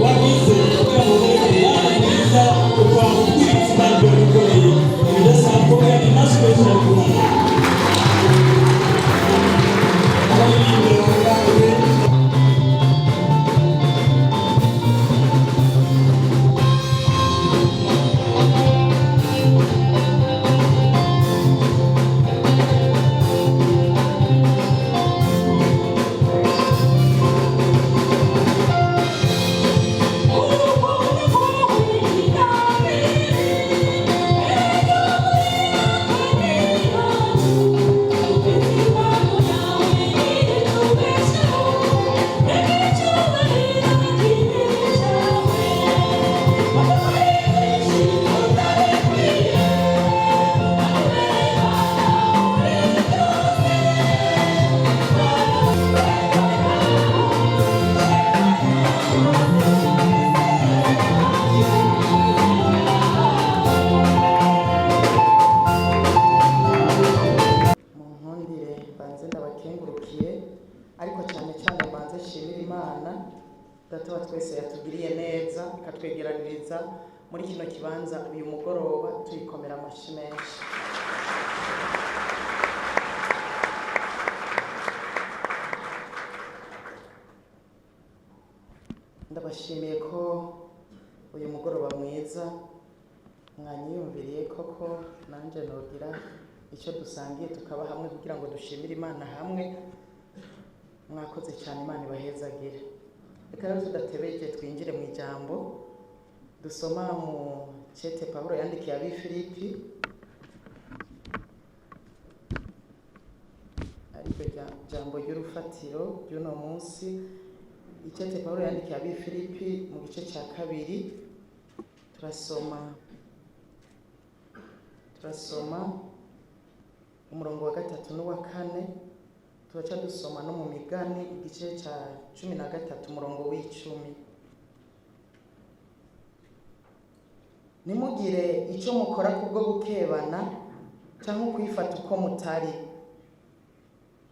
Wagize kugira ngo bereke umwana mwiza ukwanga Imana yagukoreye ibidasanzwe kandi natwe turakumana. Mu nkundire banze ndabakengurukiye, ariko cyane cyane banze nshimira Imana Data wa twese yatugiriye neza ikatwegeraniriza muri kino kibanza uyu mugoroba. Tuyikomera amashyi menshi. Ndabashimiye ko uyu mugoroba mwiza mwanyiyumviriye koko, nanjye nogira icyo dusangiye, tukaba hamwe kugira ngo dushimire Imana hamwe. Mwakoze cyane, Imana ibahezagire. Reka rero tudatebeje twinjire mu ijambo dusoma mu cete Pawulo yandikiye ab'i Filipi, ariryo jambo ry'urufatiro ry'uno munsi. Icete Pawulo yandikiye ab'i Filipi mu gice cya kabiri, turasoma umurongo wa gatatu n'uwa kane, turaca dusoma no mu Migani igice cya 13 umurongo wa 10. Ntimugire icyo mukora kubwo gukebana cyangwa kwifata uko mutari,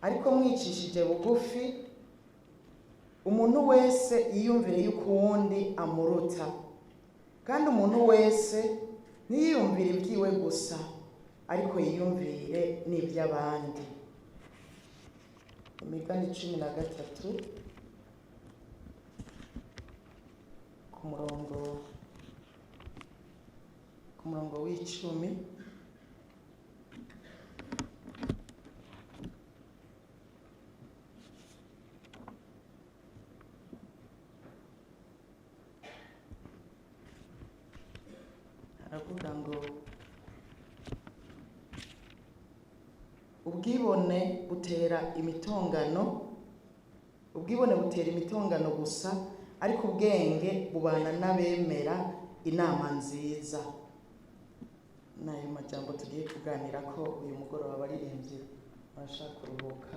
ariko mwicishije bugufi umuntu wese yiyumvire yuko uwundi amuruta, kandi umuntu wese ntiyiyumvire ibyiwe gusa, ariko yiyumvire n'iby'abandi. Imigani 13 ku murongo wa 10. Haravuga ngo: "Ubwibone butera imitongano, ubwibone butera imitongano gusa, ariko ubwenge bubana n'abemera inama nziza." N'ayo majambo tugiye kuganira ko uyu mugoroba. Abaririmbyi barashaka kuruhuka.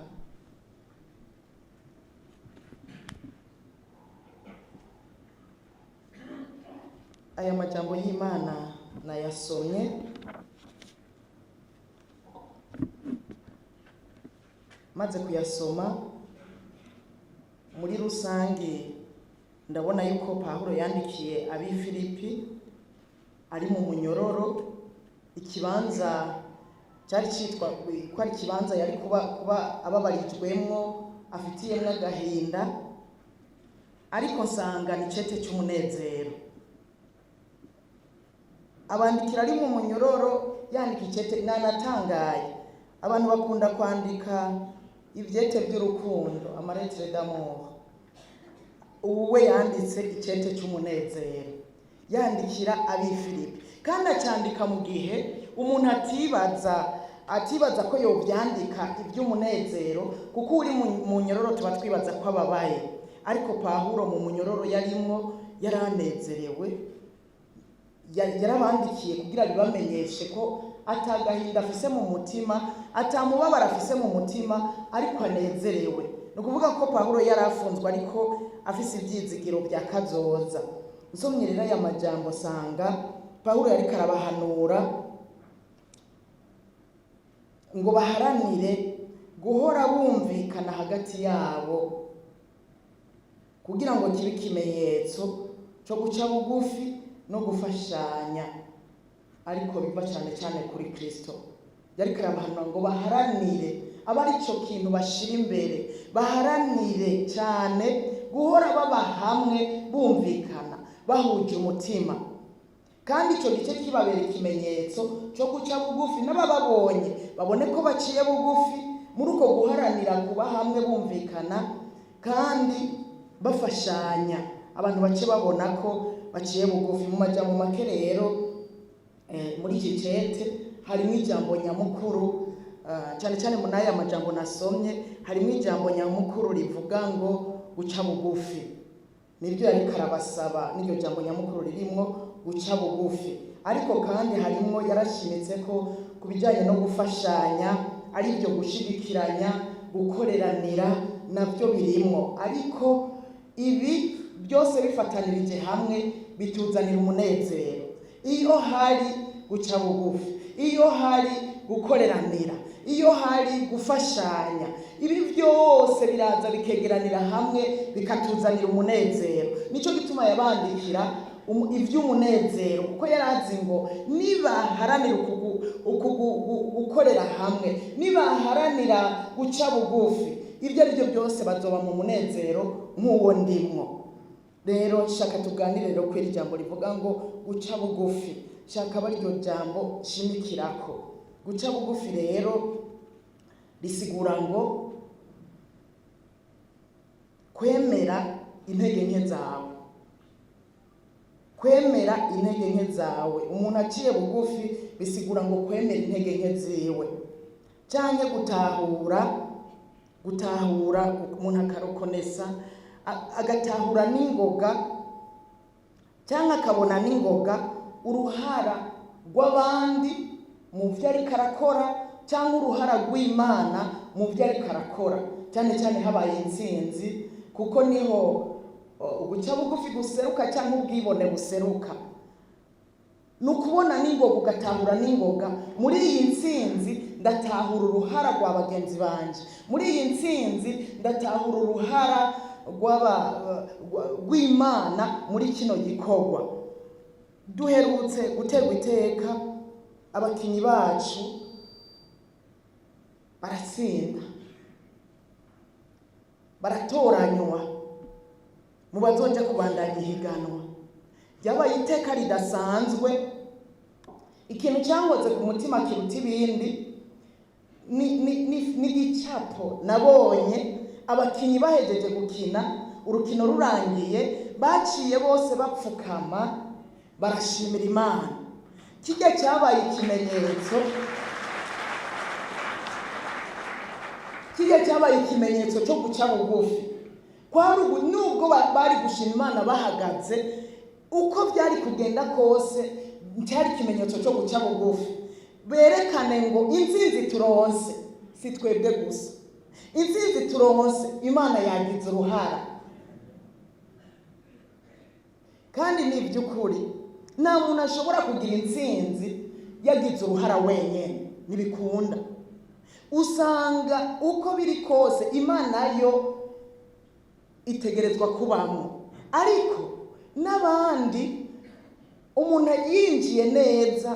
Aya majambo y'Imana nayasomye maze kuyasoma muri rusange, ndabona yuko Pawulo yandikiye ab'i Filipi ari mu munyororo, ikibanza cyari cyitwa ko ari ikibanza yari kuba ababarijwemwo, afitiyemwo agahinda, ariko nsanga ni cete cy'umunezero. Abandikira ari mu munyororo, yandika icete. Nanatangaye, abantu bakunda kwandika ivyete by'urukundo, ama lettres d'amour. Ubu we yanditse icete cy'umunezero, yandikira ab'i Filipi, kandi acyandika mu gihe umuntu atibaza ko yovyandika iby'umunezero, kuko uri mu nyororo tuba twibaza ko ababaye, ariko Pawulo mu munyororo yarimwo yaranezerewe. Yarabandikiye kugira bibamenyeshe ko atagahinda afise mu mutima. Atamubabaro afise mu mutima, ariko anezerewe. Ni ukuvuga ko Pawulo yari afunzwe, ariko afise ivyizigiro vya kazoza. Nsomye rero aya majambo, sanga Pawulo yariko arabahanura ngo baharanire guhora bumvikana hagati yabo, kugira ngo kibe ikimenyetso cyo guca bugufi no gufashanya, ariko biva cyane cyane kuri Kristo. Yariko arabahanura ngo baharanire, aba ari cyo kintu bashira imbere, baharanire cyane guhora baba hamwe, bumvikana, bahuje umutima, kandi icyo gice kibabera ikimenyetso cyo guca bugufi, n'abababonye babone ko baciye bugufi muri uko guharanira kuba hamwe, bumvikana kandi bafashanya. Abantu bace babona ko baciye bugufi. Mu majambo make rero, muri iki cete harimo ijambo nyamukuru, cyane cyane muri aya majambo nasomye harimo ijambo nyamukuru rivuga ngo guca bugufi. Nibyo yariko arabasaba, n'iryo jambo nyamukuru ririmwo guca bugufi. Ariko kandi harimwo, yarashimitse ko ku bijyanye no gufashanya, ari byo gushigikiranya, gukoreranira, nabyo birimwo. Ariko ibi byose bifatanirije hamwe bituzanira umunezero. Iyo hari guca bugufi, iyo hari gukoreranira, iyo hari gufashanya, ibi byose biraza bikegeranira hamwe bikatuzanira umunezero. Nicyo gituma yabandikira iby'umunezero, kuko yari azi ngo nibaharanira gukorera hamwe, nibaharanira guca bugufi, ibyo ari byo byose bazoba mu munezero nk'uwo ndimwo. Rero shaka tuganire rero kw'iri jambo rivuga ngo guca bugufi. Shaka aba ariryo jambo nshimikirako. Guca bugufi rero risigura ngo kwemera intege nke zawe, kwemera intege nke zawe. Umuntu aciye bugufi bisigura ngo kwemera intege nke ziwe, canke gutahura, umuntu akarekonesa, agatahura n'ingoga, cyangwa akabona n'ingoga uruhara rw'abandi mu byo ariko arakora, cyangwa uruhara rw'Imana mu byo ariko arakora, cyane cyane habaye intsinzi, kuko niho uguca bugufi guseruka cyangwa ubwibone buseruka. Ni ukubona n'ingoga, ugatahura n'ingoga: muri iyi ntsinzi ndatahura uruhara rwa bagenzi banje, muri iyi ntsinzi ndatahura uruhara rw'Imana muri kino gikorwa. Duherutse guterwa iteka, abakinyi bacu baratsinda, baratoranywa mu bazoja kubandanya ihiganwa. Ryabaye iteka ridasanzwe. Ikintu cyankoze ku mutima kiruta ibindi ni igicapo nabonye abakinyi bahejeje gukina. Urukino rurangiye, baciye bose bapfukama, barashimira Imana. Kijya cyabaye ikimenyetso, kijya cyabaye ikimenyetso cyo guca bugufi. Kwari ubu nubwo bari gushima Imana bahagaze, uko byari kugenda kose cyari ikimenyetso cyo guca bugufi, berekane ngo intsinzi turonse si twebwe gusa, intsinzi turonse Imana yagize uruhara. Kandi ni iby'ukuri, nta muntu ashobora kugira intsinzi yagize uruhara wenyine, ntibikunda. Usanga uko biri kose Imana yo itegerezwa kubamo, ariko n'abandi, umuntu yinjiye neza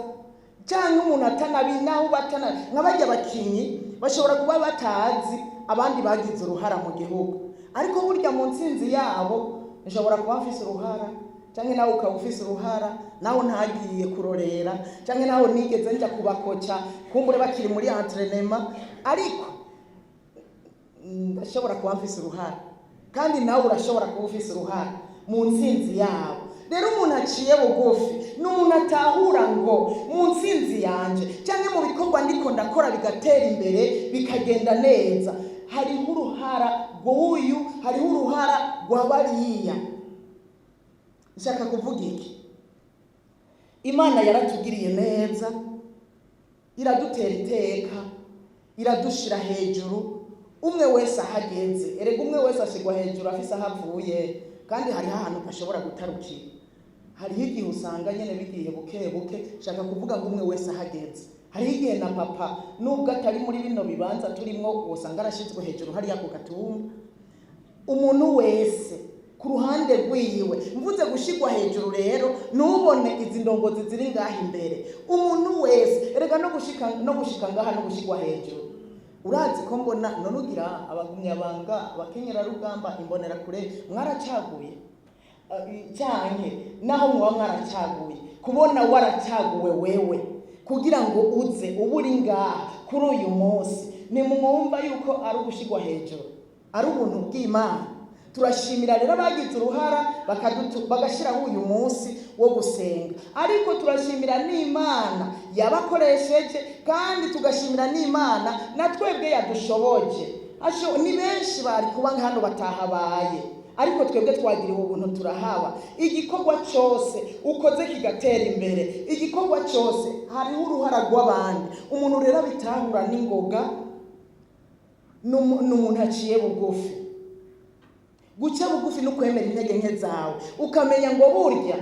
cyangwa umuntu atanabi, naho batana nka bajya abakinyi bashobora kuba batazi abandi bagize uruhara mu gihugu, ariko burya mu ntsinzi yabo nshobora kuba mfise uruhara, cyangwa nawe ukaba ufise uruhara, nawe ntagiye kurorera, cyangwa nawe nigeze njya kubakoca kumbure bakiri muri entraînement, ariko ndashobora kuba mfise uruhara, kandi nawe urashobora kuba ufise uruhara mu ntsinzi yabo. Rero umuntu aciye bugufi ni umuntu atahura ngo mu ntsinzi yanje cyangwa mu bikorwa ndiko ndakora bigatera imbere, bikagenda neza, hariho uruhara rw'uyu, hariho uruhara rwa bariya. Nshaka kuvuga iki? Imana yaratugiriye neza, iradutera iteka, Iradushira hejuru umwe wese ahageze. Erega umwe wese ashigwa hejuru afise aho avuye, kandi hariho ahantu ntashobora gutarukira. Hariho igihe usanga nyene bigiye buke buke. Shaka kuvuga ngo umwe wese ahageze. Hariho igihe na papa, nubwo atari muri bino bibanza turimwo, wosanga arashizwe hejuru hariya ku gatumba. Umuntu wese ku ruhande rwiwe. Mvuze gushigwa hejuru rero, ntubone izi ndongozi ziri ngaha imbere. Umuntu wese erega no gushika ngaha no gushigwa hejuru. Urazi ko mbona none ugira abagumyabanga, abakenyerarugamba, imbonerakure, mwaracaguye canke naho muba mwaracaguye, kubona waracaguwe wewe kugira ngo uze uba uri ngaha kuri uyu munsi, nimwumva yuko ari ugushigwa hejuru, ari ubuntu bw'Imana. Turashimira rero abagize uruhara bagashyiraho uyu munsi wo gusenga, ariko turashimira n'Imana yabakoresheje, kandi tugashimira n'Imana na twebwe yadushoboje. Ni benshi bari kuba hano batahabaye, ariko twebwe twagiriwe ubuntu turahaba. Igikorwa cyose ukoze kigatera imbere, igikorwa cyose hariho uruhara rw'abandi. Umuntu rero abitahura n'ingoga ni umuntu aciye bugufi. Guca bugufi no kwemera intege nke zawe, ukamenya ngo burya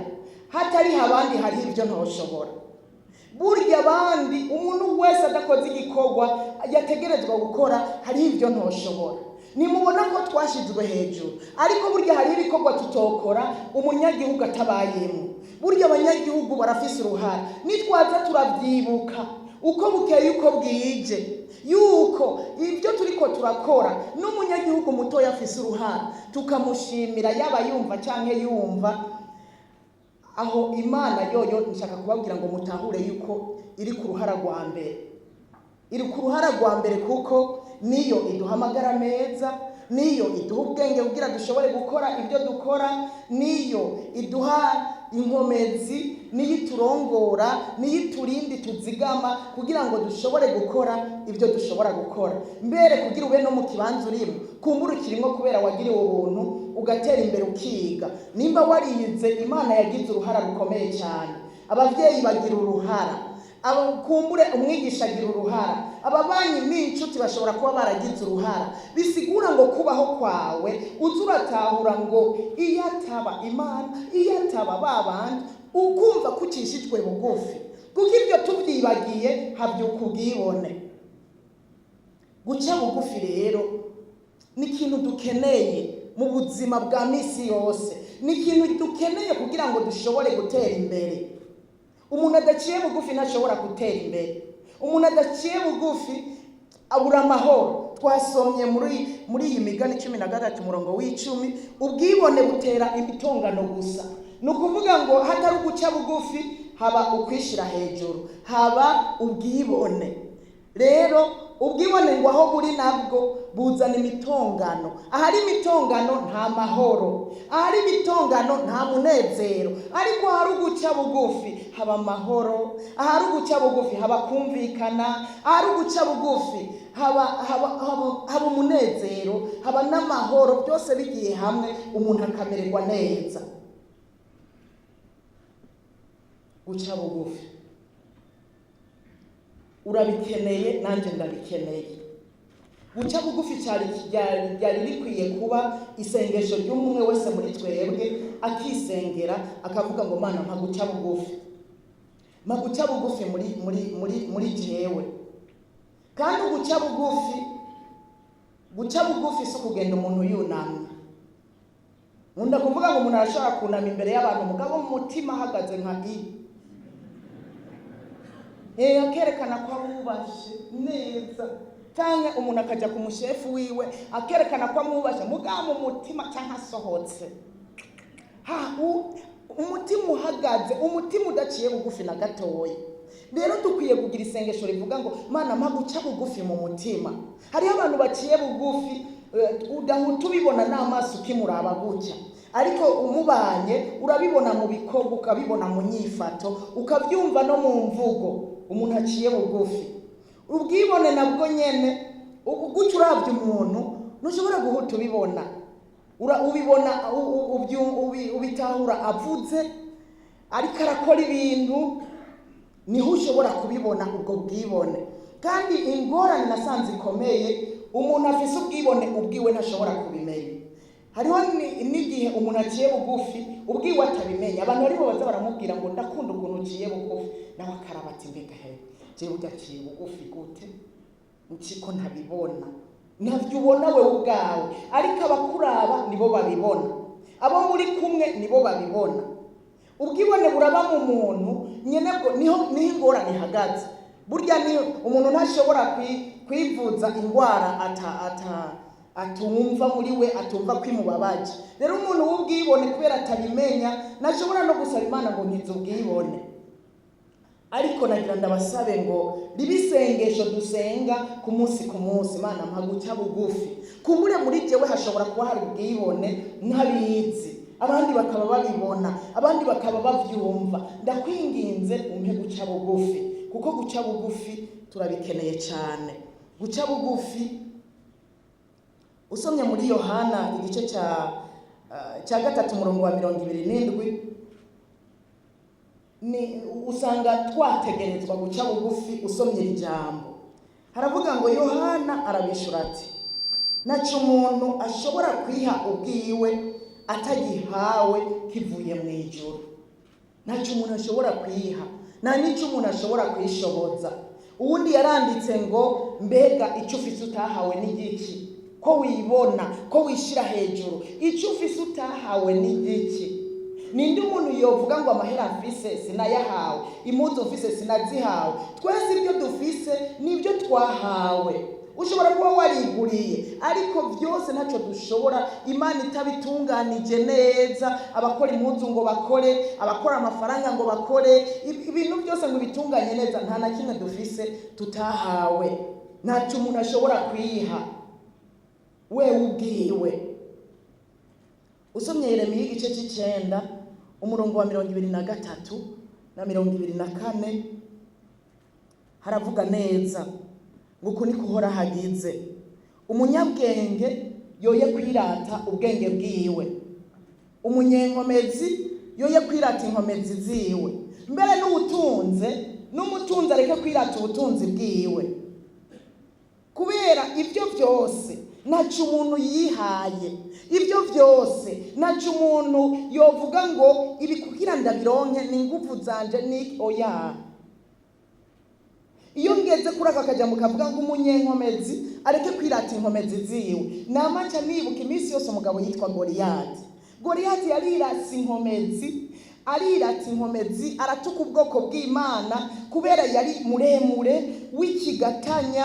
hatariho abandi hariho ibyo ntoshobora. Burya abandi, umuntu wese adakoze igikorwa yategerezwa gukora, hariho ibyo ntoshobora. Nimubona ko twashyizwe hejuru, ariko burya hariho ibikorwa tutokora umunyagihugu atabayemo. Burya abanyagihugu barafise uruhara. Nitwaza turabyibuka uko bukeye uko bwije yuko ibyo turiko turakora n'umunyagihugu mutoya afise uruhara, tukamushimira, yaba yumva canke yumva aho. Imana yoyo, nshaka kubabwira ngo mutahure yuko iri ku ruhara rwa mbere, iri ku ruhara rwa mbere, kuko niyo iduha amagara meza, niyo iduha ubwenge kugira dushobore gukora ibyo dukora, niyo iduha inkomezi, niyo iturongora, niyo iturinda, ituzigama kugira ngo dushobore gukora ibyo dushobora gukora. Mbere kugira ube no mu kibanza urimo, kumbura ukirimwo kubera wagiriwe ubuntu, ugatera imbere, ukiga. Nimba warize, Imana yagize uruhara rukomeye cyane. Ababyeyi bagira uruhara, kumbure umwigisha agira uruhara, ababanyi n'inshuti bashobora kuba baragize uruhara. Bisigura ngo kubaho kwawe uza uratahura ngo iyo ataba Imana, iyo ataba ba bandi, ukumva ko ukishijwe bugufi. Kuko ibyo tubyibagiye habyuka ubwibone. Guca bugufi rero ni ikintu dukeneye mu buzima bwa misi yose, ni ikintu dukeneye kugira ngo dushobore gutera imbere. Umuntu adaciye bugufi ntashobora gutera imbere. Umuntu adaciye bugufi abura amahoro. Twasomye muri iyi Migani 13 umurongo wa 10: ubwibone butera imitongano gusa. Ni ukuvuga ngo hatari uguca bugufi haba ukwishyira hejuru, haba ubwibone. Rero ubwibone ngo aho buri nabwo buzana imitongano. Ahari imitongano nta mahoro, ahari imitongano nta munezero. Ariko ahari uguca bugufi haba amahoro, ahari uguca bugufi haba kumvikana, ahari uguca bugufi haba umunezero, haba n'amahoro. Byose bigiye hamwe umuntu akamererwa neza. Guca bugufi urabikeneye, nanjye ndabikeneye. Guca bugufi cyari ryari rikwiye kuba isengesho ry'umwe wese muri twebwe, akisengera akavuga ngo: "Mana, mpa guca bugufi, mpa guca bugufi muri jewe." Kandi guca bugufi si ukugenda umuntu yunamye. Nkunda kuvuga ngo umuntu arashobora kunama imbere y'abantu, mugabo mu mutima ahagaze nka akerekana ko amwubashe neza, cyangwa umuntu akajya ku mushefu wiwe akerekana ko amwubashe, mugabo mu mutima cyangwa asohotse umutima uhagaze, umutima udaciye bugufi na gatoya. Rero dukwiye kugira isengesho rivuga ngo: "Mana, mpa guca bugufi mu mutima." Hariho abantu baciye bugufi udahuta ubibona n'amaso ukimuraba gutya, ariko umubanye urabibona mu bikorwa, ukabibona mu nyifato, ukabyumva no mu mvugo. Umuntu aciye bugufi. Ubwibone nabwo nyene, gutya uravye umuntu ntushobora guhuta ubibona. Ubibona ubitahura avuze, ariko arakora ibintu, niho ushobora kubibona ubwo bwibone. Kandi ingorane nasanze ikomeye, umuntu afise ubwibone ubwiwe ntashobora kubimenya. Hariho n'igihe umuntu aciye bugufi ubwiwe atabimenya, abantu bariho baza baramubwira ngo ndakunda ukuntu uciye bugufi, nawe akaraba ati mbega he, jewe burya aciye bugufi gute nci ko ntabibona? Ntavyo ubona wewe ubwawe, ariko abakuraba nibo babibona, abo muri kumwe nibo babibona. Ubwibone buraba mu muntu nyene, bwo niho ingorane ihagaze. Burya ni umuntu ntashobora kwivuza indwara ata ata atumva muri we, atumva ko imubabaje. Rero umuntu w'ubwibone, kubera atabimenya, ntashobora no gusaba Imana ngo nkize ubwibone. Ariko nagira ndabasabe ngo ribe isengesho dusenga ku munsi ku munsi: Imana, mpa guca bugufi. Kumbure muri jewe hashobora kuba hari ubwibone ntabizi, abandi bakaba babibona, abandi bakaba bavyumva. Ndakwinginze umpe guca bugufi, kuko guca bugufi turabikeneye cyane. Guca bugufi, usomye muri Yohana igice cya 3, umurongo wa 27, ni usanga twategerezwa guca bugufi. Usomye iri jambo, haravuga ngo Yohana arabishura ati: "Naco umuntu ashobora kwiha ubwiwe atagihawe kivuye mu ijuru." Ntacyo umuntu ashobora kwiha, nta n'icyo umuntu ashobora kwishoboza. Uwundi yaranditse ngo mbega icyo ufise utahawe n'igiki, ko wibona, ko wishyira hejuru? Icyo ufise utahawe n'igiki? Ninde umuntu yovuga ngo amahera mfise sinayahawe, impuzu mfise sinazihawe? Twese ibyo dufise nibyo twahawe. Ushobora kuba wariguriye, ariko byose ntacyo dushobora Imana itabitunganije neza. Abakora impuzu ngo bakore, abakora amafaranga ngo bakore, ibintu byose ngo bitunganye neza, nta na kimwe dufise tutahawe. Ntacyo umuntu ashobora kwiha wewe ubwiwe. Usomye Yeremiya igice cy'icenda, umurongo wa 23 na 24, haravuga neza ngo uku niko Uhoraho hagize: "Umunyabwenge yoye kwirata ubwenge bwiwe, umunyenkomezi yoye kwirata inkomezi ziwe, mbere n'ubutunze n'umutunzi areke kwirata ubutunzi bwiwe, kubera ibyo byose ntacyo umuntu yihaye." Ibyo byose ntacyo umuntu yovuga ngo ibi kugira ndabironke ni ingufu zanje, ni oya. Iyo ngeze kuri aka kajambo kavuga ngo umunyenkomezi areke kwirata inkomezi ziwe, namaca nibuka iminsi yose umugabo yitwa Goriyati. Goriyati yarirasa inkomezi, arirata inkomezi, aratuka ubwoko bw'Imana kubera yari muremure w'ikigatanya,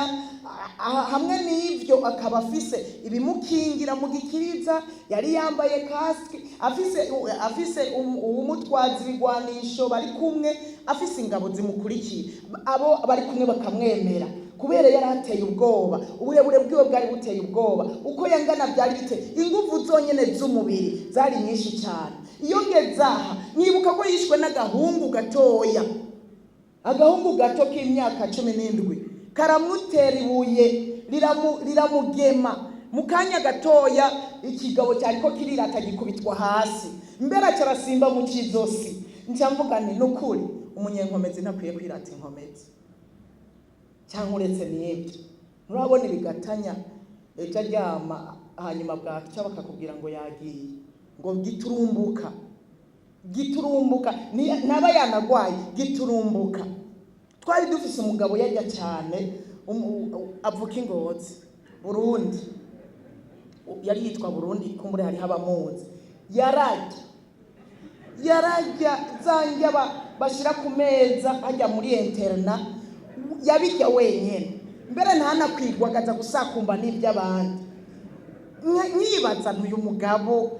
hamwe n'ibyo akaba afise ibimukingira mu gikiriza, yari yambaye casque, afise uwumutwaza ibigwanisho bari kumwe, afise ingabo zimukurikiye, abo bari kumwe bakamwemera kubera yari ateye ubwoba. Uburebure bwiwe bwari buteye ubwoba, uko yangana byari bite, ingufu zonyene z'umubiri zari nyinshi cyane. Iyo ngeze aha nkibuka ko yishwe n'agahungu gatoya, agahungu gato k'imyaka 17, karamutera ibuye riramugema mu kanya gatoya, ikigabo cyariko kirirata gikubitwa hasi, mbere carasimba mu kizosi. Nca mvuga nti nukuri umunyenkomezi ntakwiye kwirata inkomezi. Cyangwa uretse n'ibyo, nturabona ibigatanya ejo aryama, hanyuma bwaca bakakubwira ngo yagiye, ngo giturumbuka, giturumbuka, ntaba yanagwaye, giturumbuka. Twari dufise umugabo yarya cyane, avuka ingozi Burundi, yari yitwa Burundi, kumbure hariho abamuzi. Yararya, yararya za ndya bashyira ku meza hajya muri internat, yabirya wenyine, mbere ntanakwirwa akaza gusakumba n'iby'abandi. Nkibaza ntuyu mugabo,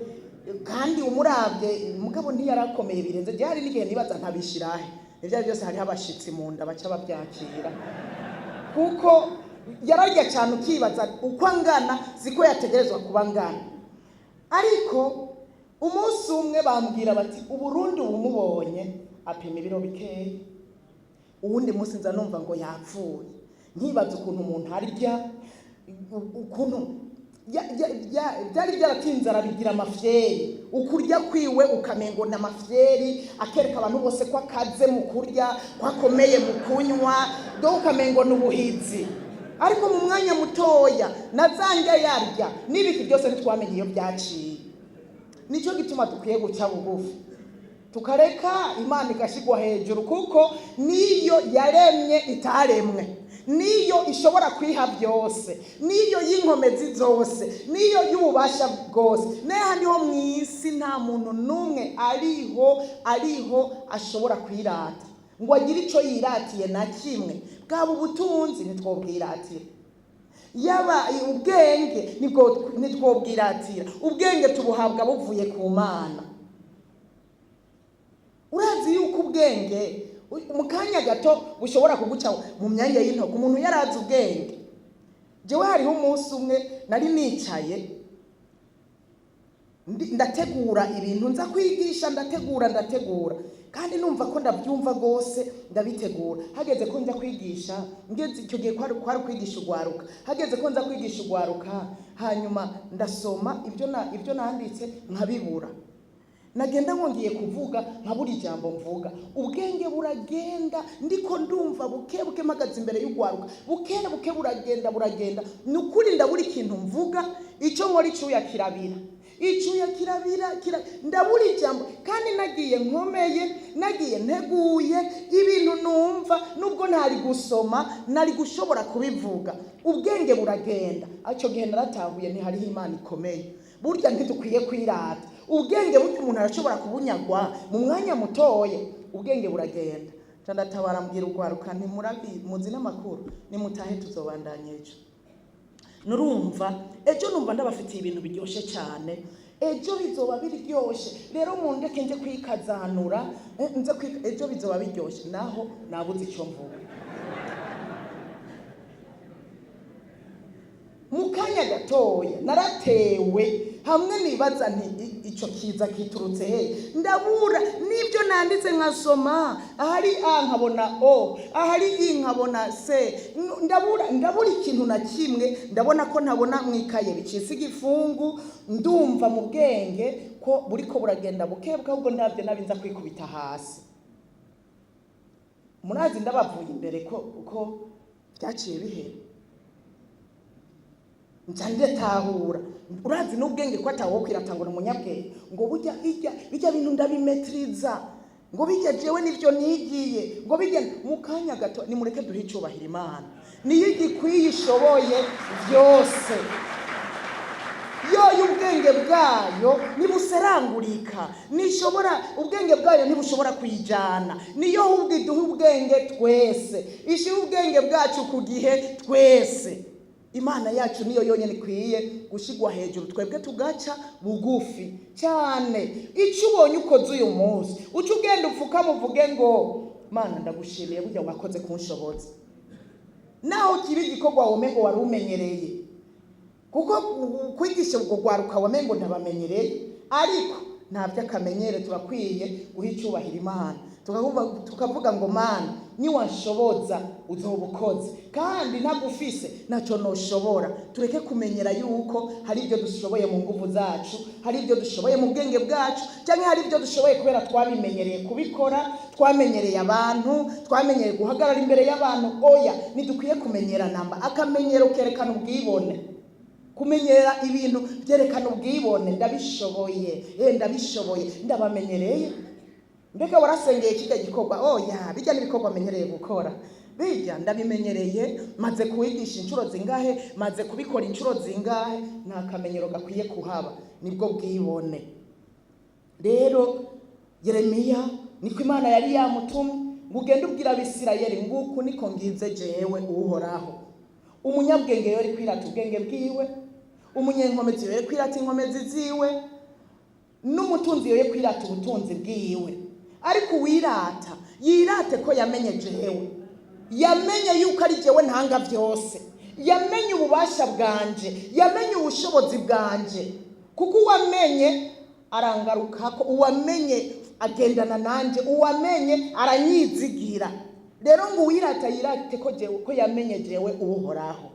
kandi umurabye umugabo ntiyarakomeye birenze. Hari n'igihe nibaza ntabishirahe, ibyo ari byose hariho abashitsi mu nda baca babyakira, kuko yararya cyane, ukibaza uko angana siko yategerezwa kuba angana. Ariko umunsi umwe bambwira bati uburundi ubumubonye apima ibiro bikeya. Uwundi munsi nza numva ngo yapfuye. Nkibaza ukuntu umuntu arya, ukuntu Byari byaratinze, arabigira amafyeri. Ukurya kwiwe ukamengo ni amafyeri, akereka abantu bose ko akaze mu kurya, ko akomeye mu kunywa, do ukamengo ni ubuhizi. Ariko mu mwanya mutoya na zanjya yarya n'ibiki byose, ntitwamenye iyo byaciye. Nicyo gituma dukwiye guca bugufi, tukareka Imana igashyirwa hejuru, kuko niyo yaremye itaremwe, niyo ishobora kwiha byose, niyo y'inkomezi zose, niyo y'ububasha bwose. N'ahandi ho mu isi nta muntu n'umwe ariho ashobora kwirata ngo agire icyo yiratiye na kimwe. Bwaba ubutunzi, ntitwobwiratira. Yaba ubwenge, ntitwobwiratira. Ubwenge tubuhabwa buvuye ku Mana. Urazi yuko ubwenge mu kanya gato bushobora kuguca mu myanya y'intoki, umuntu yarazi ubwenge? Jewe hariho umunsi umwe nari nicaye, ndategura ibintu nza kwigisha, ndategura, ndategura, kandi numva ko ndabyumva rwose, ndabitegura. Hageze ko nza kwigisha, ngeze icyo gihe kwari kwigisha ugwaruka. Hageze ko nza kwigisha ugwaruka, hanyuma ndasoma ibyo nanditse nkabibura. Nagenda ngiye kuvuga, nkabura ijambo mvuga. Ubwenge buragenda. Ndiko ndumva buke buke, mpagaze imbere y'ugwaruka, buke buke buragenda, buragenda. Ni ukuri, ndabura ikintu mvuga. Icyo nkora, icyuya kirabira, icyuya kirabira, ndabura ijambo. Kandi nagiye nkomeye, nagiye nteguye ibintu numva nubwo ntari gusoma nari gushobora kubivuga. Ubwenge buragenda. Icyo gihe naratahuye, ntihariho Imana ikomeye. Burya ntidukwiye kwirata ubwenge. Burya umuntu arashobora kubunyagwa mu mwanya mutoya. Ubwenge buragenda. Nca ndatabara, mbwira urwaruka ntimurabi muzi n'amakuru, nimutahe, tuzobandanya ejo. Nurumva ejo numva ndabafitiye ibintu biryoshye cyane. Ejo bizoba biryoshye. Rero mundeke nje kwikazanura, nze ejo bizoba biryoshye. Naho nabuze icyo mvuga mu kanya gatoya. Naratewe hamwe nibaza nti ico kiza kiturutse he? Ndabura n'ibyo nanditse. Nkasoma ahari a nkabona o, ahari i nkabona c. Ndabura ikintu na kimwe. Ndabona ko ntabona mu ikaye, bicitse igifungu. Ndumva mu bwenge ko buriko buragenda buke buke, ahubwo ndabyo nabi nza kwikubita hasi. Murazi ndabavuye imbere ko byaciye bihera. Nca ndatahura, urazi n'ubwenge ko atawo kwirata ngo ni umunyabwenge, ngo burya bijya bijya bintu ndabimetiriza, ngo bijya jewe nivyo nigiye, ngo bijya mu kanya gato. Nimureke duhe icyubahiro Imana, niyo igikwiye, ishoboye byose. Yoyo ubwenge bwayo ntibuserangurika, nishobora, ubwenge bwayo ntibushobora kuyijyana. Niyo ahubwo iduha ubwenge twese, ishyira ubwenge bwacu ku gihe twese. Imana yacu niyo yonyine ikwiye gushyirwa hejuru, twebwe tugaca bugufi cyane. Icyo ubonye ukoze uyu munsi, uca ugenda upfukama uvuge ngo: "Mana, ndagushimiye, burya wakoze kunshoboza." Naho kiba igikorwa wome ngo wari umenyereye, kuko kwigisha ubwo rwaruka wamengo ndabamenyereye, ariko nta by'akamenyere. Turakwiye guha icyubahiro Imana, tukavuga ngo: "Mana, niwanshoboza uzoba ukoze, kandi ntagufise ntacyo noshobora." Tureke kumenyera yuko hari ibyo dushoboye mu nguvu zacu, hari ibyo dushoboye mu bwenge bwacu, cyangwa hari ibyo dushoboye kubera twabimenyereye kubikora, twamenyereye abantu, twamenyereye guhagarara imbere y'abantu. Oya, ntidukwiye kumenyera namba. Akamenyero kerekana ubwibone. Kumenyera ibintu byerekana ubwibone. Ndabishoboye, ndabishoboye, ndabamenyereye. Mbega warasengeye kijya gikorwa? Oya, bijya n'ibikorwa amenyereye gukora, bijya ndabimenyereye, maze kuwigisha inshuro zingahe, maze kubikora inshuro zingahe. Nta kamenyero gakwiye kuhaba, nibwo bwibone. Rero Yeremiya niko Imana yari yamutumye ngo: "Ugende ubwira Abisirayeli nguku niko ngize jewe Uhoraho. Umunyabwenge yori kwirata ubwenge bwiwe, umunyenkomezi yori kwirata inkomezi ziwe, n'umutunzi yoye kwirata ubutunzi bwiwe. Ariko uwirata yirate ko yamenye jewe, yamenye yuko ari jewe ntanga byose, yamenye ububasha bwanje, yamenye ubushobozi bwanje. Kuko uwamenye arangarukako, uwamenye agendana nanje, uwamenye aranyizigira. Rero ngo uwirata yirate ko jewe, ko yamenye jewe Uhoraho."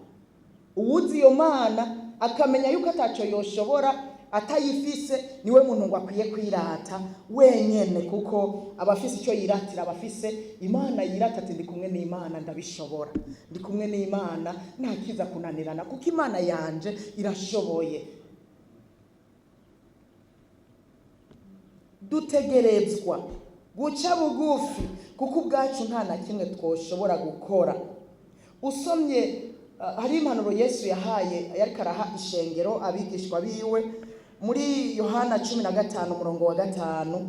Uwuzi iyo Mana. akamenya yuko ataco yoshobora atayifise, niwe muntu ngo akwiye kwirata wenyene, kuko abafise icyo yiratira, abafise Imana yirata ati: "Ndi kumwe n'Imana, ndabishobora, ndi kumwe n'Imana, nta kiza kunanirana, kuko Imana yanje irashoboye." Dutegerezwa guca bugufi, kuko ubwacu nta na kimwe twoshobora gukora. Usomye hari impanuro Yesu yahaye, yariko araha ishengero, abigishwa biwe, muri Yohana 15 umurongo wa 5.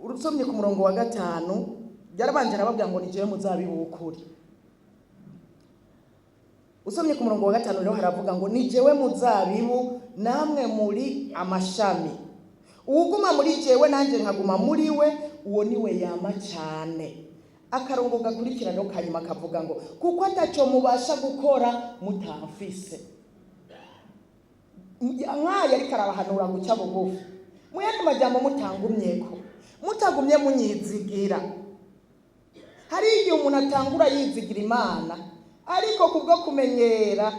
Urusomye ku murongo wa 5, yarabanje arababwira ngo: "Ni jewe muzabibu w'ukuri." Usomye ku murongo wa 5 rero, haravuga ngo: "Ni jewe muzabibu, namwe muri amashami. Uwuguma muri jewe, nanjye nkaguma muri we, uwo niwe yama cyane." Akarongo gakurikira rero kanyuma kavuga ngo: "Kuko ataco mubasha gukora mutamfise." Nk'aya ariko arabahanura guca bugufi. Mu yandi majambo, mutangumyeko, mutagumye munyizigira. Hari igihe umuntu atangura yizigira Imana, ariko kubwo kumenyera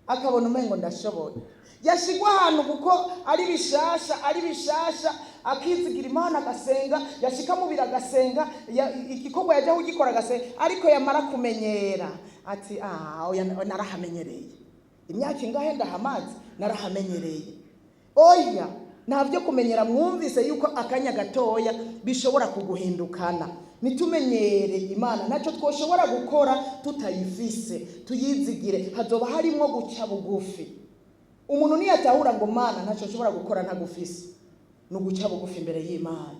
akabona umengo ndashoboye, yashigwa ahantu kuko ari bishasha, ari bishasha, akizigira Imana, agasenga, yashika mubiri agasenga, igikorwa yajya kugikora agasenga, ariko yamara kumenyera ati: "Ah, oya, narahamenyereye, imyaka ingahe ndahamaze, narahamenyereye." Oya, nta byo kumenyera. Mwumvise yuko akanya gatoya bishobora kuguhindukana. Nitumenyere Imana, ntacyo twoshobora gukora tutayifise. Tuyizigire, hazoba harimo guca bugufi. Umuntu niyatahura ngo: "Mana, ntacyo nshobora gukora ntagufise", ni uguca bugufi imbere y'Imana.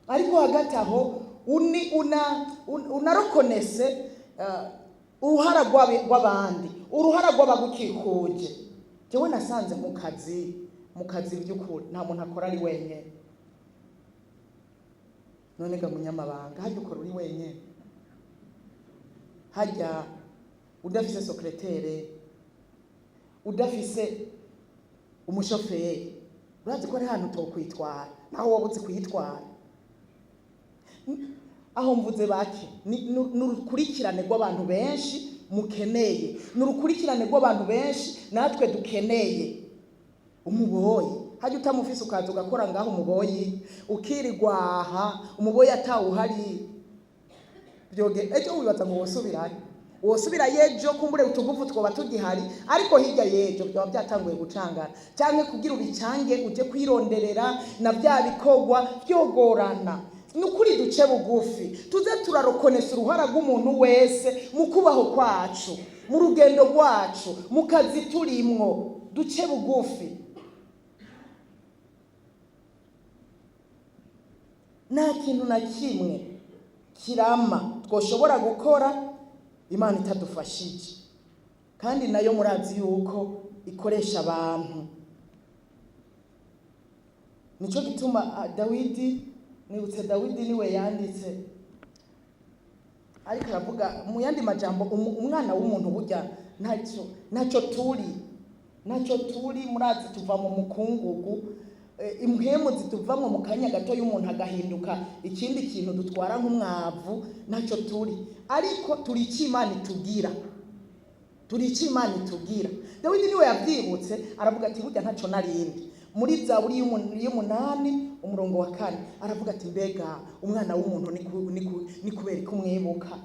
Ariko hagati aho uni una unarokonese uruhara rw'abandi, uruhara rw'abagukikuje. Jewe nasanze mu kazi by'ukuri nta muntu akora ari wenyine. None ga munyamabanga, hajya ukora uri wenyine? Hajya udafise secrétaire, udafise umushoferi, urazi ko ari hantu utokwitwara, naho wowe uzi kuyitwara? Aho mvuze bake, ni urukurikirane rw'abantu benshi mukeneye, ni urukurikirane rw'abantu benshi natwe dukeneye. Umuboyi hajya utamufise, ukaza ugakora ngaho umuboyi, ukirirwaha umuboyi atawuhari, byoge ejo wibaza ngo wosubirayo? Wosubira yejo kumbure utuguvu twoba tugihari, ariko hirya yejo byaba byatanguye gucangana, canke kugira ubicange uje kwironderera na bya bikorwa byogorana. Ni ukuri, duce bugufi, tuze turarokonesa uruhara rw'umuntu wese mu kubaho kwacu, mu rugendo rwacu, mu kazi turimwo. Duce bugufi. Nta kintu na kimwe kirama twoshobora gukora Imana itadufashije, kandi nayo murazi yuko ikoresha abantu. Nico gituma Dawidi, nibutse Dawidi niwe yanditse, ariko aravuga mu yandi majambo umwana w'umuntu burya ntacyo turi, ntacyo turi. Murazi tuva mu mukungugu, impwemu zituvamwo mu kanya gato y'umuntu agahinduka ikindi kintu dutwara nk'umwavu. Ntacyo turi, ariko turi icyo Imana itubwira, turi icyo Imana itubwira. Dawidi niwe yabyibutse, aravuga ati: "Burya ntacyo narindi." Muri Zaburi y'8 umurongo wa 4, aravuga ati: "Mbega umwana w'umuntu ni kubera ko umwibuka?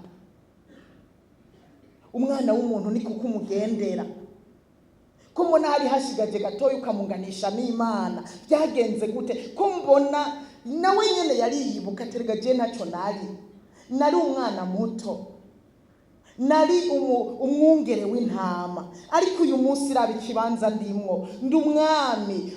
Umwana w'umuntu ni kuko umugendera? Ko mbona hari hashigaje gatoya ukamunganisha n'Imana, byagenze gute?" Ko mbona nawe nyene yariyibuka, aterega je ntacyo nari, nari umwana muto, nari umwungere w'intama, ariko uyu munsi raba ikibanza ndimwo, ndi umwami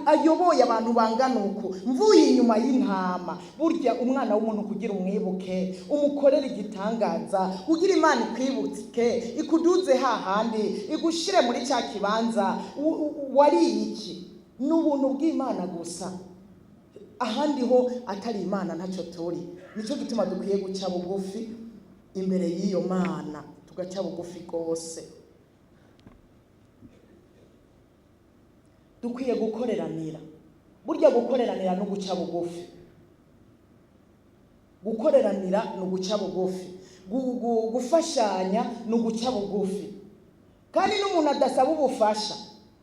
ayoboye abantu bangana uku, mvuye inyuma y'intama. Burya umwana w'umuntu kugira umwibuke, umukorere igitangaza, kugira Imana ikwibuke, ikuduze hahandi, igushire muri cya kibanza wariye iki, ni ubuntu bw'Imana gusa. Ahandi ho atari Imana ntacyo turi. Nicyo gituma dukwiye guca bugufi imbere y'iyo Mana, tugaca bugufi rwose. Dukwiye gukoreranira. Burya gukoreranira no guca bugufi, gukoreranira ni uguca bugufi, gufashanya ni uguca bugufi. Kandi n'umuntu adasaba ubufasha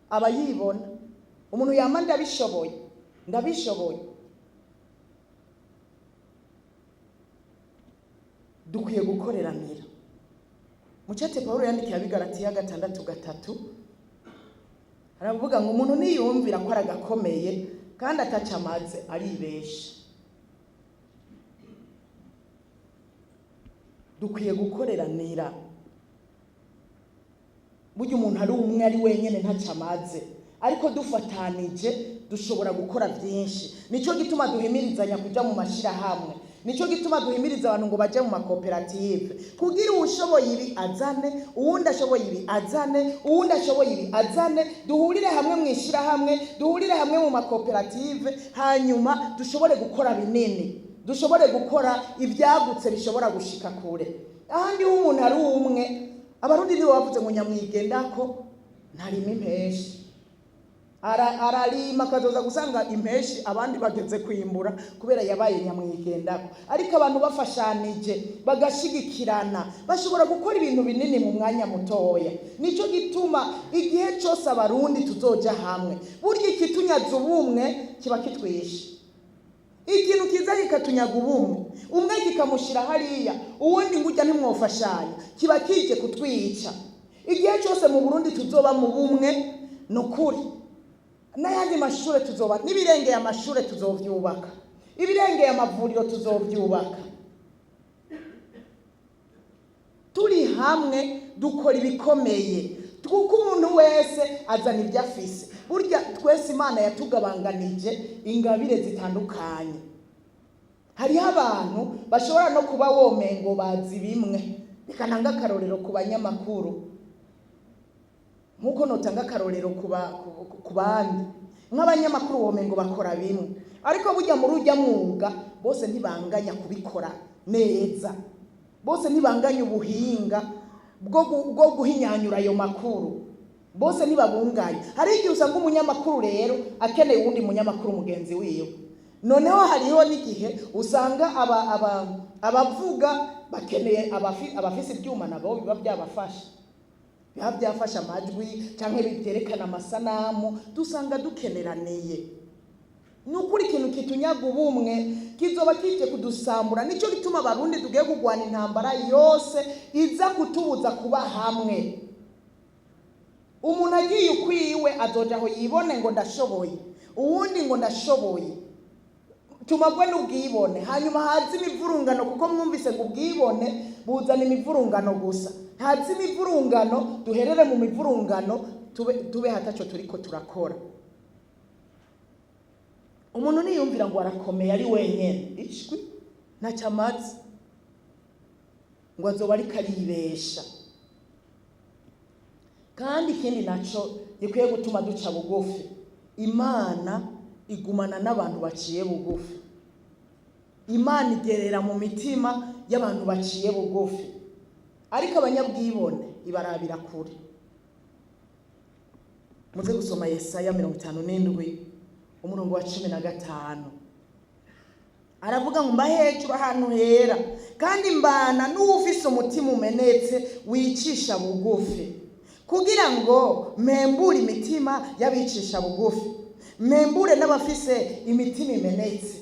aba yibona. Umuntu yama ndabishoboye, ndabishoboye. Dukwiye gukoreranira. Mucate Pawulo yandikiye Abigalatiya 6:3, aravuga ngo umuntu niyumvira ko aragakomeye kandi ataca amaze aribesha. Dukwiye gukoreranira. Burya umuntu ari umwe ari wenyine ntaca amaze, ariko dufatanije dushobora gukora byinshi. Nicyo gituma duhimirizanya kuja mu mashirahamwe, nicyo gituma duhimiriza abantu ngo baje mu makoperative, kugira uwushoboye ibi azane, uwundi ashoboye ibi azane, uwundi ashoboye ibi azane, duhurire hamwe mu ishirahamwe, duhurire hamwe mu makoperative, hanyuma dushobore gukora binini, dushobore gukora ibyagutse bishobora gushika kure. Ahandi ho umuntu ari umwe, Abarundi nibo bavuze ngo nyamwigendako ntarima impeshi. Ararima akazoza gusanga impeshi abandi bageze kwimbura kubera yabaye nyamwigendako. Ariko abantu bafashanije bagashigikirana bashobora gukora ibintu binini mu mwanya mutoya. Nico gituma igihe cyose Abarundi tuzoja hamwe, burya ikitunyaza ubumwe kiba kitwishe. Ikintu kiza kikatunyaga ubumwe, umwe kikamushira hariya, uwundi ngo ujya ntimwofashanya, kiba kije kutwica. Igihe cyose mu Burundi tuzoba mu bumwe, ni ukuri n'ayandi mashure tuzoba, n'ibirengeye amashure tuzovyubaka, ibirengeye amavuriro tuzovyubaka. Turi hamwe dukora ibikomeye, kuko umuntu wese azana ibyo afise. Burya twese Imana yatugabanganije ingabire zitandukanye. Hariho abantu bashobora no kuba womengo bazi bimwe. Reka ntange akarorero ku banyamakuru, nkuko notanga akarorero ku bandi. Nk'abanyamakuru womengo bakora bimwe, ariko burya muri urya mwuga bose ntibanganya kubikora neza, bose ntibanganya ubuhinga bwo guhinyanyura ayo makuru, bose ntibabunganya. Hari igihe usanga umunyamakuru rero akeneye uwundi munyamakuru mugenzi wiwe. Noneho hariho n'igihe usanga abavuga bakeneye abafise ibyuma, nabo biba byabafasha, biba byafasha amajwi canke byerekana amasanamu. Dusanga dukeneraniye. Ni ukuri ikintu kitunyaga ubumwe kizoba kije kudusambura. Nico gituma Abarundi tugiye kugwana intambara yose iza kutubuza kuba hamwe. Umuntu agiye ukwiwe azoja aho yibone ngo ndashoboye, uwundi ngo ndashoboye, tumagwe n'ubwibone. Hanyuma haze imivurungano, kuko mwumvise ngo ubwibone buzana imivurungano gusa. Haze imivurungano, duherere mu mivurungano, tube hataco turiko turakora. Umuntu niyumvira ngo arakomeye ari wenyene, ishwi ntaco amaze, ngo azoba ariko aribesha. Kandi ikindi naco gikwiye gutuma duca bugufi, Imana igumana n'abantu baciye bugufi. Imana igerera mu mitima y'abantu baciye bugufi, ariko abanyabwibone ibarabira kure. Muze gusoma Yesaya 57 umurongo wa 15. Aravuga ngo mba hejuru ahantu hera, kandi mbana n'uwufise umutima umenetse wicisha bugufi, kugira ngo mpembure imitima y'abicisha bugufi, mpembure n'abafise imitima imenetse.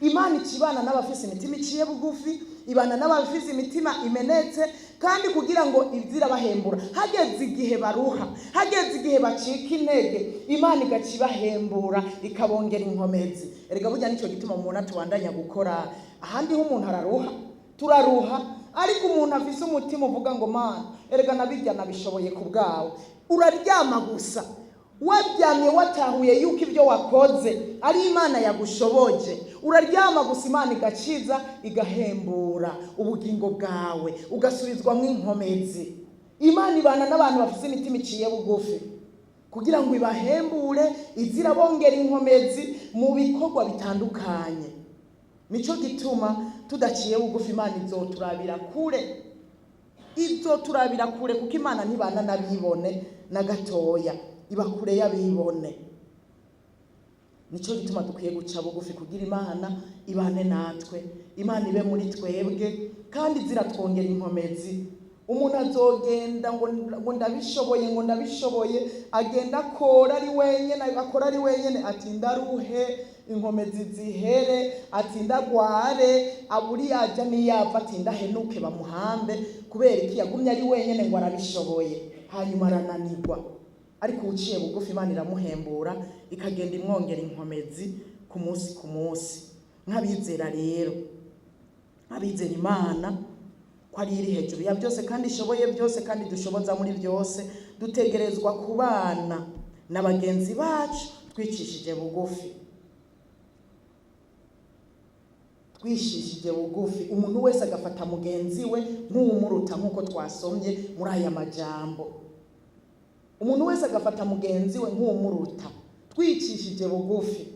Imana ikibana n'abafise imitima iciye bugufi, ibana n'abafise imitima imenetse, kandi kugira ngo izirabahembura. Hageze igihe baruha, hageze igihe bacika intege, Imana igaca ibahembura, ikabongera inkomezi. Erega burya nicyo gituma umuntu atubandanya gukora. Ahandi ho umuntu araruha, turaruha, ariko umuntu afise umutima uvuga ngo Mana, erega nabirya nabishoboye ku bwawe. Uraryama gusa waryamye watahuye yuko ibyo wakoze ari Imana yagushoboje. Uraryama gusa Imana igakiza, igahembura ubugingo bwawe, ugasubizwamo inkomezi. Imana ibana n'abantu bafise imitima iciye bugufi kugira ngo ibahembure, izirabongera inkomezi mu bikorwa bitandukanye. Nico gituma tudaciye bugufi Imana izoturabira kure, izoturabira kure, kuko Imana ntibana n'abibone na gatoya, iba kure y'abibone. Nico gituma dukwiye guca bugufi kugira Imana ibane natwe, Imana ibe muri twebwe, kandi ziratwongera inkomezi Umuntu azogenda ngo ndabishoboye, ngo ndabishoboye, agenda akora ari wenyene, akora ari wenyene, ati ndaruhe, inkomezi zihere, ati ndagware, aburi yaja niyava, ati ndahenuke bamuhambe. Kubera iki? Yagumye ari wenyene ngo arabishoboye, hanyuma arananirwa. Ariko uciye bugufi, Imana iramuhembura, ikagenda imwongera inkomezi ku munsi ku munsi. Nk'abizera rero, nk'abizera Imana ko ari iri hejuru ya byose kandi ishoboye byose kandi dushoboza muri byose, dutegerezwa kubana na bagenzi bacu twicishije bugufi, twishishije bugufi. Umuntu wese agafata mugenzi we nk'uwumuruta, nk'uko twasomye muri aya majambo. Umuntu wese agafata mugenzi we nk'uwumuruta, twicishije bugufi.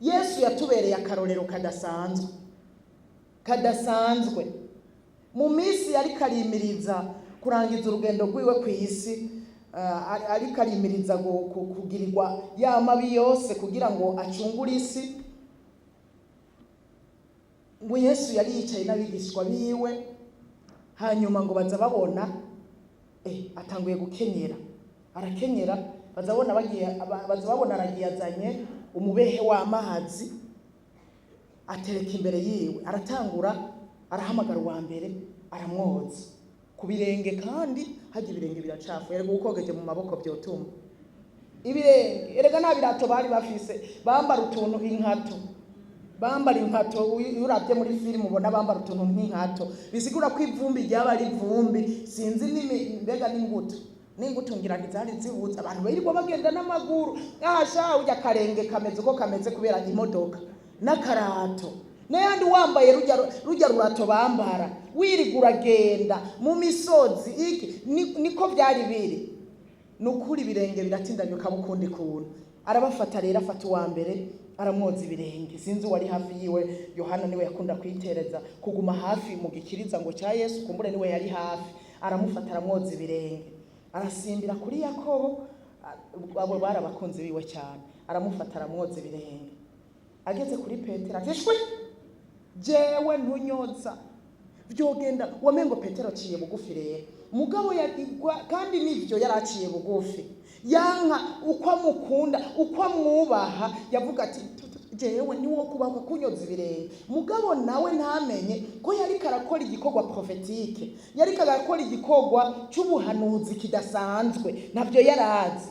Yesu yatubereye akarorero kadasanzwe, kadasanzwe. Mu minsi yari karimiriza kurangiza urugendo rwiwe ku isi, ariko arimiriza kugirirwa ya mabi yose kugira ngo acungure isi, ngo Yesu yari yicaye n'abigishwa biwe, hanyuma ngo baza babona atanguye gukenyera, arakenyera, baza babona bagiye, baza babona aragiye azanye umubehe w'amazi atereka imbere yiwe, aratangura arahamagara uwa mbere, aramwoza ku birenge. Kandi hajya ibirenge biracafuye, erega ukogeje mu maboko byotuma ibirenge, erega nta birato bari bafise, bambara utuntu inkato, bambara inkato. Iyo uravye muri filime ubona bambara utuntu nk'inkato, bisigura ko ivumbi ryaba ari ivumbi, sinzi n'imi mbega n'ingutu n'ingutu ngira ntizari zibuze. Abantu birirwa bagenda n'amaguru, ahasha ujya akarenge kameze uko kameze kubera imodoka n'akarato, n'ayandi wambaye rujya rurato bambara, wirirwa uragenda mu misozi iki, niko byari biri. Nukuri ibirenge biratindanye ukaba ukundi kuntu. Arabafata rero, afata uwa mbere aramwoza ibirenge. Sinzi uwari hafi yiwe, Yohana niwe yakunda kwitereza kuguma hafi mu gikiriza ngo cya Yesu, kumbure niwe yari hafi. Aramufata aramwoza ibirenge, arasimbira kuri Yakobo, abo bari abakunzi biwe cyane, aramufata aramwoza ibirenge. Ageze kuri Petero ati shwi, jewe ntunyoza, vyogenda wamengo Petero aciye bugufi rero. Mugabo yagwa kandi nivyo yari aciye bugufi, yanka uko amukunda, uko amwubaha, yavuga ati jewe niwo kubakwa kunyoza ibirenge. Mugabo nawe ntamenye ko yariko arakora igikorwa prophétique, yariko arakora igikorwa c'ubuhanuzi kidasanzwe, navyo yarazi.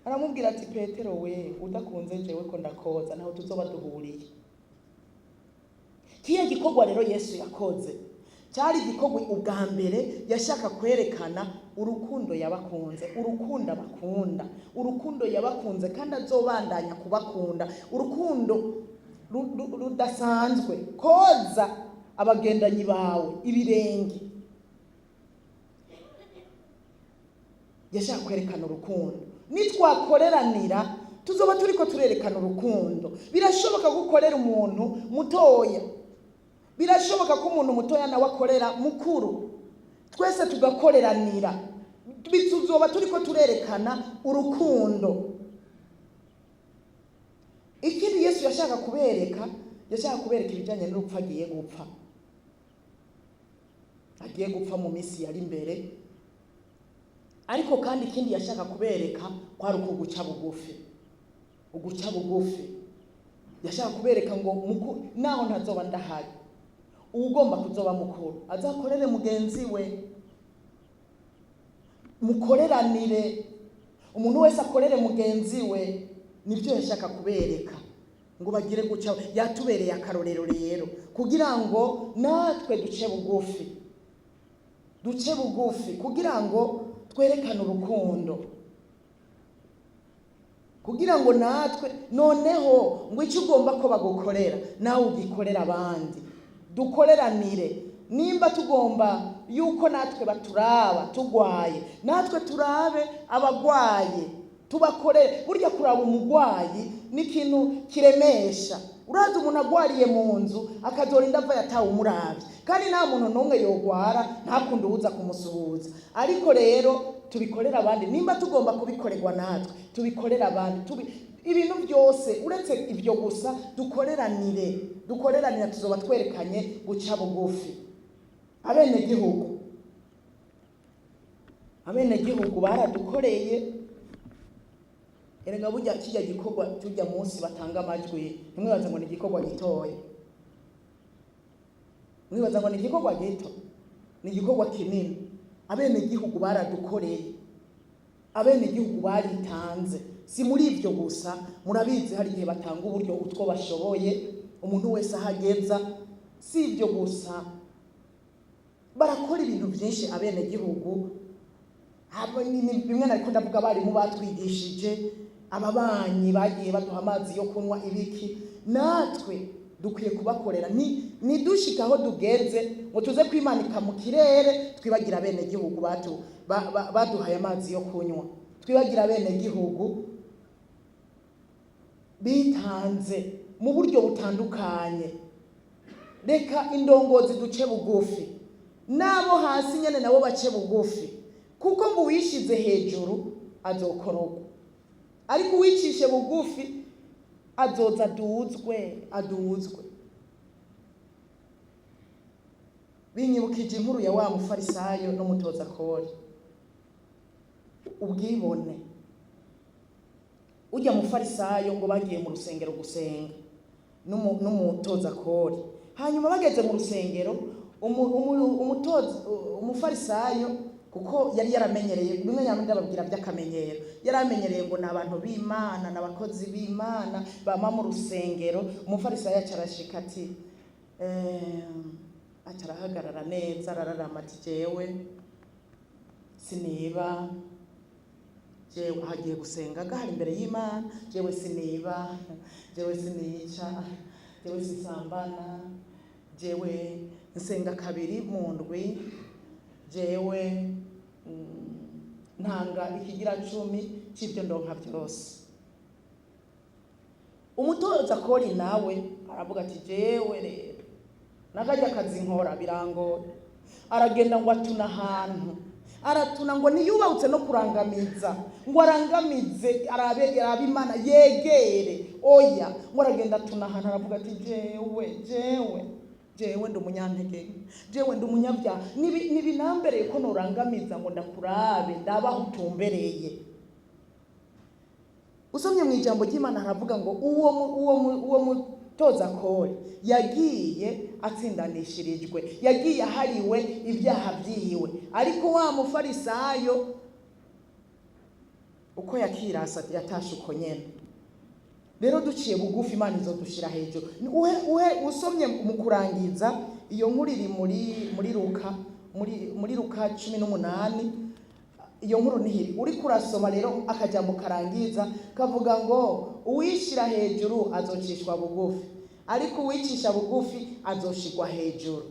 Aramubwira ati Petero we, udakunze jewe ko ndakoza, naho tuzoba duhuriye. Kiya gikorwa rero Yesu yakoze cyari igikorwa ubwa mbere yashaka kwerekana urukundo yabakunze, urukundo abakunda, urukundo yabakunze kandi azobandanya kubakunda, urukundo rudasanzwe. Koza abagendanyi bawe ibirenge, yashaka kwerekana urukundo. Nitwakoreranira tuzoba turiko turerekana urukundo. Birashoboka gukorera umuntu mutoya, birashoboka ko umuntu mutoya nawe akorera mukuru, twese tugakoreranira, tuzoba turiko turerekana urukundo. Ikindi Yesu yashaka kubereka, yashaka kubereka ibijyanye n'urupfu agiye gupfa, agiye gupfa mu minsi yari imbere. Ariko kandi ikindi yashaka kubereka kwari uko guca bugufi, uguca bugufi. Yashaka kubereka ngo naho ntazoba ndahari, uwugomba kuzoba mukuru azakorere mugenzi we, mukoreranire, umuntu wese akorere mugenzi we. Nibyo yashaka kubereka ngo bagire guca. Yatubereye akarorero rero kugira ngo natwe duce bugufi, duce bugufi kugira ngo twerekane urukundo, kugira ngo natwe noneho ngo icyo ugomba ko bagukorera nawe ugikorera abandi, dukoreranire. Nimba tugomba yuko natwe baturaba tugwaye, natwe turabe abagwaye tubakorere. Burya kuraba umugwayi ni ikintu kiremesha. Urazi umuntu agwariye mu nzu akazorinda ava yatawe umuravye, kandi nta muntu n'umwe yogwara ntakunde uwuza kumusuhuza. Ariko rero tubikorera abandi, nimba tugomba kubikorerwa natwe tubikorera abandi. Ibintu byose uretse ibyo gusa, dukoreranire, dukoreranira, tuzoba twerekanye guca bugufi. Abenegihugu Abenegihugu baradukoreye. Erega burya kijya gikorwa tujya munsi batanga amajwi, ntimwibaze ngo ni igikorwa gitoya, mwibaza ngo ni igikorwa gito, ni igikorwa kinini. Abenegihugu baradukoreye, abenegihugu baritanze. Si muri ibyo gusa, murabizi hari igihe batanga uburyo utwo bashoboye, umuntu wese ahageza. Si ibyo gusa, barakora ibintu byinshi abenegihugu. Bimwe nariko ndavuga, abarimu batwigishije, ababanyi bagiye baduha amazi yo kunywa, ibiki, natwe dukwiye kubakorera. Ni nidushika aho tugeze ngo tuze kwimanika mu kirere, twibagira abenegihugu baduhaye amazi yo kunywa, twibagira abenegihugu bitanze mu buryo butandukanye. Reka indongozi duce bugufi, n'abo hasi nyene nabo bace bugufi, kuko ngo uwishize hejuru azokorogwa, ariko uwicishe bugufi azoza aduzwe, aduzwe. Binyibukije inkuru ya wa mufarisayo n'umutoza kori. Ubwibone. Ujya mufarisayo ngo bagiye mu rusengero gusenga n'umutoza kori, hanyuma bageze mu rusengero, umufarisayo, kuko yari yaramenyereye bimwe ndababwira by'akamenyero, yari amenyereye ngo ni abantu b'Imana, ni abakozi b'Imana bama mu rusengero. Umufarisayo aca arashika ati, aca arahagarara neza, arararama ati: "Jewe siniba, jewe ahagiye gusenga gahari imbere y'Imana, jewe siniba, jewe sinica, jewe sisambana, jewe nsenga kabiri mu ndwi, jewe ntanga ikigira cumi c'ibyo ndonka byose." Umutoza kori nawe aravuga ati: "Jewe rero nakarya akazi nkora birangora." Aragenda ngo atuna ahantu, aratuna ngo ntiyubahutse no kurangamiza ngo arangamize arabe, arabe Imana yegere, oya. Ngo aragenda atuna ahantu, aravuga ati: "Jewe, jewe, jewe ndi umunyantege, jewe ndi umunyabyaha, nibinambereye ko norangamiza ngo ndakurabe ndabaho utumbereye." Usomye mu ijambo ry'Imana haravuga ngo uwo mutoza kori yagiye atsindanishirijwe, yagiye ahariwe ibyaha byiwe, ariko wa mufarisayo uko yakirasa yatashe uko nyene. Rero duciye bugufi, Imana izodushira hejuru. Uhe usomye mu kurangiza, iyo nkuru iri muri Luka, muri Luka 18, iyo nkuru nihiri uriko urasoma. Rero akajambo karangiza kavuga ngo: "Uwishira hejuru azocishwa bugufi, ariko uwicisha bugufi azoshirwa hejuru."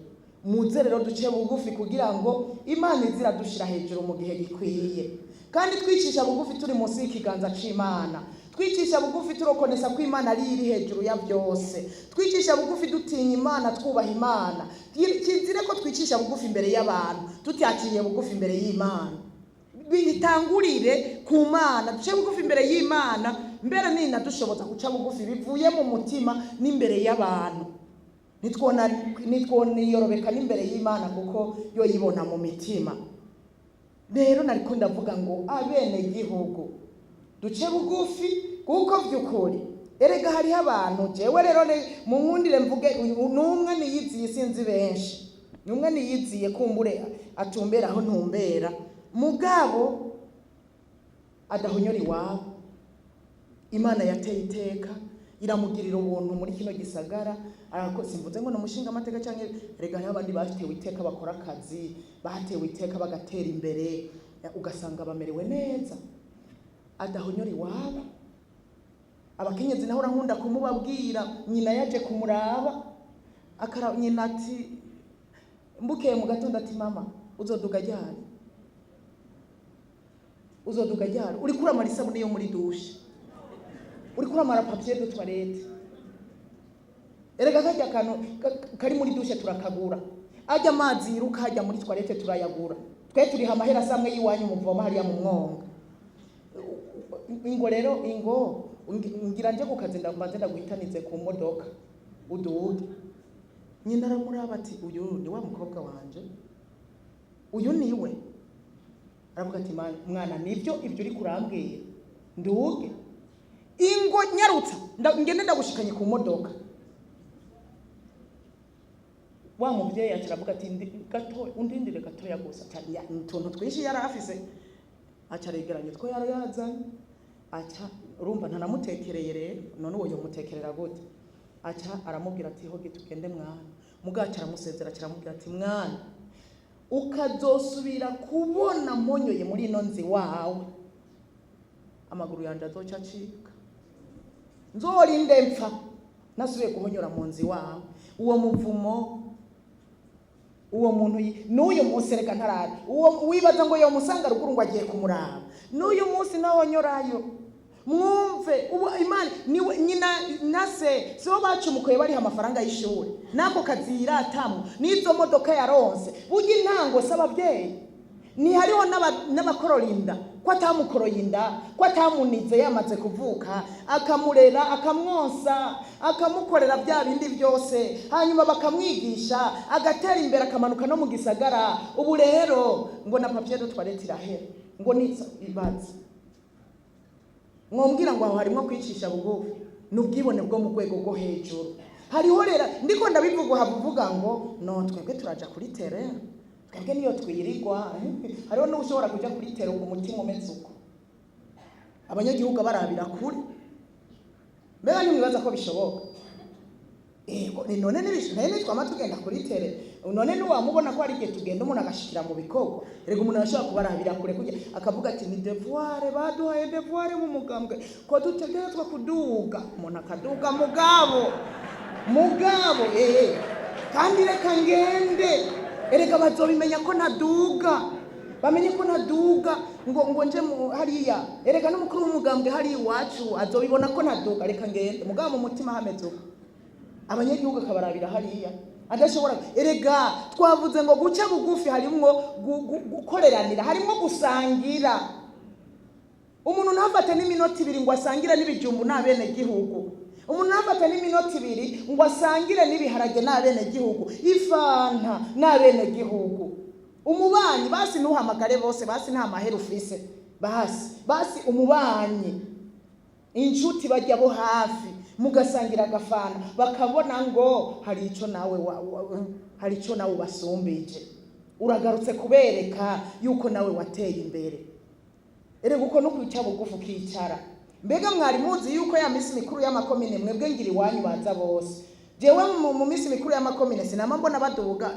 Muze rero duce bugufi kugira ngo Imana izira dushira hejuru mu gihe gikwiye. Kandi twicisha bugufi turi munsi y'ikiganza c'Imana, twicisha bugufi turokonesa ko Imana ari iri hejuru ya byose, twicisha bugufi dutinya Imana, twubaha Imana. Kizire ko twicisha bugufi imbere y'abantu tutyakiriye bugufi imbere y'Imana. Bitangurire ku Mana, duce bugufi imbere y'Imana mbere, ninadushoboza guca bugufi bivuye mu mutima n'imbere y'abantu, nitwoniyorobeka n'imbere y'Imana, kuko yo yibona mu mitima. Rero nariko ndavuga ngo abene gihugu duce bugufi, kuko vy'ukuri erega hariho abantu. Jewe rero mu nkundire mvuge n'umwe niyiziye, sinzi benshi, n'umwe niyiziye, kumbure atumbera aho ntumbera, mugabo adahonyora iwabo. Imana yateye iteka iramugirira ubuntu muri kino gisagara. Arako simvuze ngo ni umushinga amateka cyangwa, erega hariho abandi batewe iteka bakora akazi, batewe iteka bagatera imbere, ugasanga bamerewe neza, adahonyora iwabo. Abakenyezi naho urankunda kumubabwira, nyina yaje kumuraba, akara nyina ati, mbukeye mu gatondo ati: "Mama, uzoduga ryari? Uzoduga ryari? Uriko uramara isabune yo muri douche, uriko uramara papier de toilette." Erega karya kantu kari muri douche turakagura, ajya amazi yiruka hajya muri toilette turayagura. Twe turiha amahera asamwe y'iwanyu muvoma hariya mu mwonga. Ingo rero, ingo ngira nje ku kazi, mbanze ndaguhitanize ku modoka uduge. Nyina aramuraba ati: "Uyu ni wa mukobwa wanje, uyu niwe." Aravuga ati: "Mwana, nibyo ibyo uri kurambwira, nduge ingo nyarutsa, ngende ndagushikanye ku modoka." Wa muvyeyi aca aravuga ati: "Gato, undindire gatoya gusa." Aca utuntu twinshi yari afise aca aregeranya utwo yari yazanye, aca urumva ntanamutekereye rero. None uwo yomutekerera gute? Aca aramubwira ati: "Hogi tugende mwana." Mugaca aramusezera, aca aramubwira ati: "Mwana, ukazosubira kubona monyoye muri ino nzu wawe, amaguru yanje azoca acika, nzorinde mpfa nasubiye guhonyora mu nzu iwawe." Uwo muvumo, uwo muntu n'uyu munsi reka ntarara. Uwo wibaza ngo yomusanga ruguru ngo agiye kumuraba, n'uyu munsi nahonyorayo. Mwumve ubu Imana niwe nyina na se sibo bacumukuye, bariha amafaranga y'ishuri n'ako kazi yiratamwo n'izo modoka yaronse. Burya intango si ababyeyi, ni hariho n'abakorora inda, ko atamukoroye inda, ko atamunize yamaze kuvuka, akamurera, akamwonsa, akamukorera bya bindi byose, hanyuma bakamwigisha, agatera imbere, akamanuka no mu gisagara. Ubu rero ngo na papier de toilette irahera, ngo nitsa ibaze. Mwumvira ngo aho harimo kwicisha bugufi? Ni ubwibone bwo mu rwego rwo hejuru. Hariho rero, ndiko ndabivuga, uhavuga ngo no twebwe turaja kuri terrain, twebwe niyo twirirwa. Hariho n'ushobora kuja kuri terrain umutima umeze uko, abanyagihugu barabira kure. Mbega ntimwibaza ko bishoboka? Ego, ni none nibishoboye, nitwama tugenda kuri terrain. None niwamubona ko hari igihe tugenda, umuntu agashikira mu bikorwa. Rega umuntu arashobora kubarabira kure kugira akavuga ati: "Ni devoir baduhaye, devoir mu mugambwe ko dutegerezwa kuduga." Umuntu akaduga, mugabo kandi reka ngende, erega bazobimenya ko ntaduga, bamenye ko ntaduga ngo nje hariya. Erega n'umukuru w'umugambwe hariya iwacu azobibona ko ntaduga, reka ngende. Mugabo mu mutima hameze uko, abanyagihugu akabarabira hariya, adashobora. Erega twavuze ngo guca bugufi harimwo gukoreranira, harimwo gusangira. Umuntu ntafate n'iminota 2 ngo asangire n'ibijumbu n'abenegihugu. Umuntu ntafate n'iminota 2 ngo asangire n'ibiharage n'abenegihugu, ifanta n'abenegihugu. Umubanyi basi, ntuhamagare bose basi, nta mahera ufise, basi umubanyi, inshuti, bajya bo hafi, mugasangira agafana, bakabona ngo hari icyo nawe hari icyo nawe ubasumbije, uragarutse kubereka yuko nawe wateye imbere. Erega uko no kwica bugufi, ukicara. Mbega mwari muzi yuko ya minsi mikuru y'amakomine, mwebwe ngira iwanyu baza bose? Jewe mu minsi mikuru y'amakomine sinama mbona baduga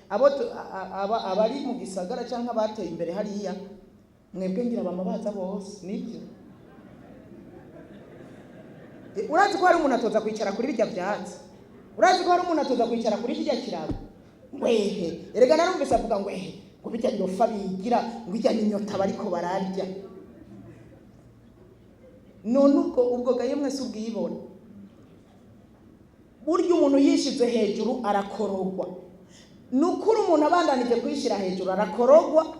abo abari mu gisagara canke abateye imbere hariya. Mwebwe ngira bama baza bose, nibyo? Urazi ko hari umuntu atoza kwicara kuri bijya byatsi? Urazi ko hari umuntu atoza kwicara kuri kijya kirago? Ngwehe, erega narumvise avuga ngo ehe, ngo bijya birofa bigira, ngo ijya n'inyota bariko bararya. None ubwo gaye mwese ubwibone. Burya umuntu yishize hejuru arakorogwa. Ni ukuri, umuntu abandanije kwishyira hejuru arakorogwa,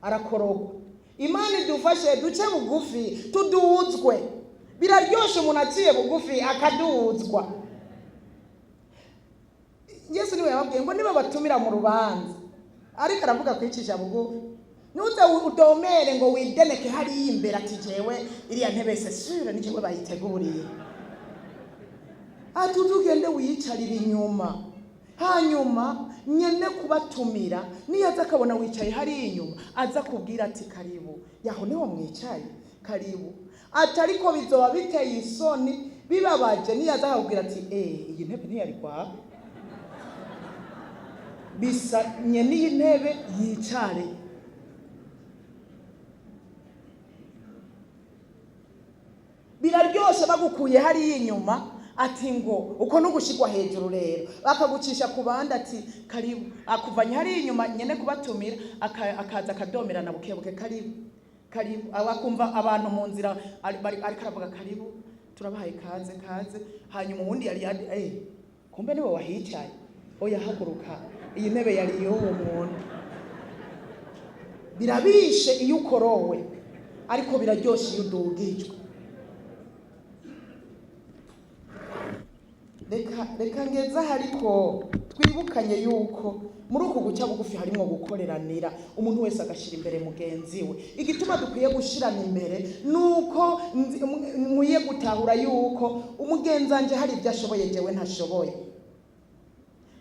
arakorogwa. Imana idufashe duce bugufi, tuduzwe. Biraryoshe umuntu aciye bugufi akaduzwa. Yesu niwe yababwiye ngo niba batumira mu rubanza, ariko aravuga kwicisha bugufi, ntuze udomere ngo wideneke hariya imbere ati: "Jewe iriya ntebe c'est sûr ni jewe bayiteguriye." Ati: "Ugende wiyicarire inyuma, hanyuma nyene kubatumira niyo aza akabona wicaye hariya inyuma, aza kubwira ati: 'Karibu, yaho niho mwicaye, karibu.' Ati: 'Ariko bizoba biteye isoni, bibabaje, niyo aza akakubwira ati: 'Eh, iyi ntebe ntiyari kwawe, bisa nyene iyi ntebe yicare.'" Biraryoshe bagukuye hariya inyuma, ati ngo uko nugushigwa hejuru rero, bakagucisha ku bandi ati: "Karibu." Akuvanye hariya inyuma, nyene kubatumira akaza akadomerana buke buke: "Karibu, karibu." Akumva abantu mu nzira ariko aravuga: "Karibu, turabahaye kaze, kaze." Hanyuma uwundi yari kumbe niwe wahicaye: "Oya, haguruka, iyi ntebe yari iy'uwo muntu." Birabishe iyo ukorowe, ariko biraryoshe iyo udugijwe. Reka reka ngeze aha, ariko twibukanye yuko muri uku guca bugufi harimo gukoreranira, umuntu wese agashyira imbere mugenzi we. Igituma dukwiye gushirana imbere nuko nkwiye gutahura yuko umugenzi wanje hari ibyo ashoboye jewe ntashoboye.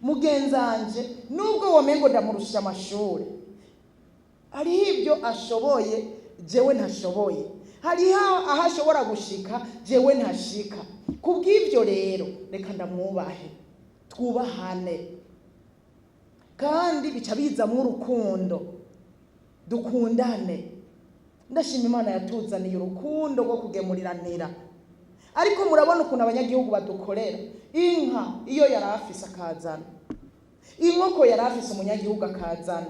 Mugenzi wanje, nubwo womengo ndamurusha amashuri, hariho ibyo ashoboye jewe ntashoboye, hariho aho ashobora gushika jewe ntashika. Kubw'ibyo rero reka ndamwubahe, twubahane, kandi bica bizamwo urukundo, dukundane. Ndashima Imana yatuzaniye urukundo rwo kugemuriranira. Ariko murabona ukuntu abanyagihugu badukorera. Inka iyo yari afise akazana, inkoko yari afise umunyagihugu akazana,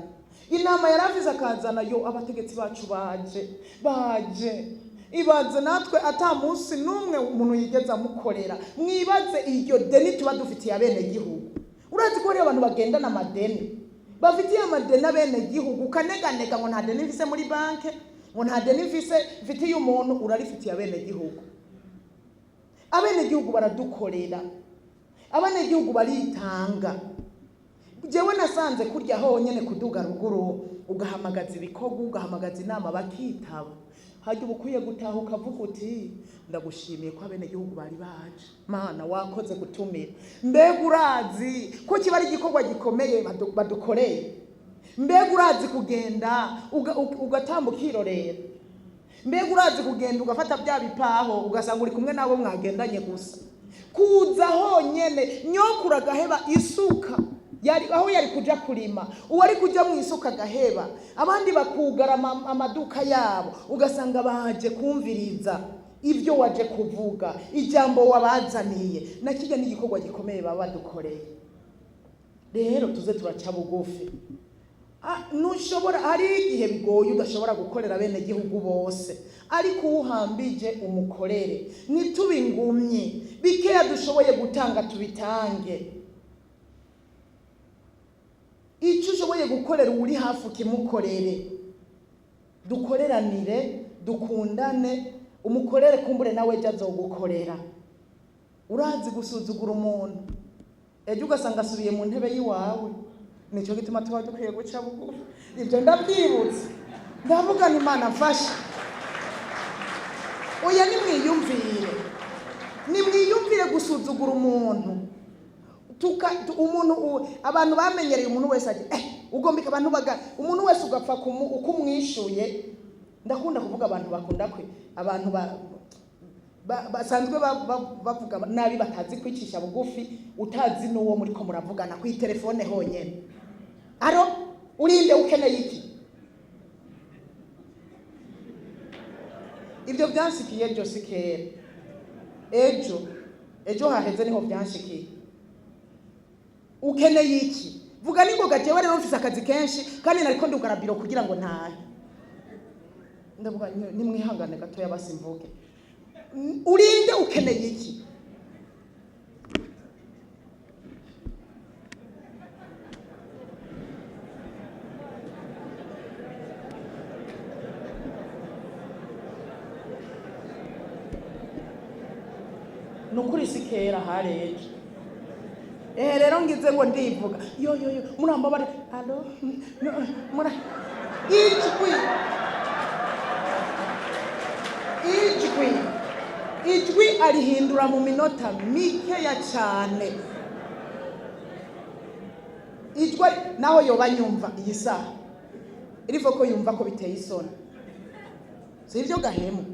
intama yari afise akazana. Yo, abategetsi bacu baje baje, ibaze natwe ata munsi n'umwe umuntu yigeze amukorera. Mwibaze iryo deni tuba dufitiye abenegihugu. Urazi ko hariho abantu bagendana amadeni, bafitiye amadeni abenegihugu, ukaneganega ngo nta deni mfise muri banke, ngo nta deni mfise mfitiye umuntu. Urarifitiye abenegihugu. Abenegihugu baradukorera, abenegihugu baritanga. Jewe nasanze kurya honyene kuduga ruguru, ugahamagaza ibikorwa, ugahamagaza inama, bakitaba. Hajya uba ukwiye gutaha ukavuga uti: "Ndagushimiye ko abenegihugu bari baje. Mana, wakoze gutumira." Mbega urazi ko kiba ari igikorwa gikomeye badukoreye? Mbega urazi kugenda ugatambuka ukirorera? Mbega urazi kugenda ugafata bya bipaho, ugasanga uri kumwe n'abo mwagendanye gusa? Kuza honyene, nyokuru agaheba isuka yari aho yari kuja kurima, uwari kuja mu isuka agaheba, abandi bakugara amaduka yabo, ugasanga baje kumviriza ibyo waje kuvuga, ijambo wabazaniye. Na kirya ni igikorwa gikomeye baba badukoreye. Rero tuze turaca bugufi. Ntushobora, hari igihe bigoye udashobora gukorera bene gihugu bose, ariko uwuhambije umukorere. Ntitube ingumyi, bikeya dushoboye gutanga tubitange. Icyo ushoboye gukorera uri hafi ukimukorere. Dukoreranire, dukundane, umukorere, kumbure nawe ejo azogukorera. Urazi gusuzugura umuntu, ejo ugasanga asubiye mu ntebe y'iwawe. Nicyo gituma tuba dukwiye guca bugufi. Ibyo ndabyibutse, ndavuga ni Imana mfashe. Oya, nimwiyumvire, nimwiyumvire gusuzugura umuntu. Umuntu abantu bamenyereye umuntu wese ati ugombika abantu baga umuntu wese ugapfa uko umwishuye. Ndakunda kuvuga abantu bakunda kwe abantu basanzwe bavuga nabi, batazi kwicisha bugufi, utazi n'uwo muriko muravugana kuri telefone honyene: "Allô, urinde? Ukeneye iki?" Ibyo byanshikiye ejo, si kera, ejo ejo haheze niho byanshikiye. "Ukeneye iki? Vuga ningoga." Jewe rero mfise akazi kenshi kandi nariko ndugara biro kugira ngo ntahe. Ndavuga: "Nimwihangane gatoya basi mvuge. Urinde? Ukeneye iki?" Ni ukuri si kera, hari ejo. Rero ngize ngo ndivuga: "Yo yo yo, murambabare, allô." No, mura ijwi ijwi ijwi arihindura mu minota mikeya cyane. Ijwi naho yoba nyumva iyi saha irivo ko yumva ko biteye isoni, si ibyo gahemu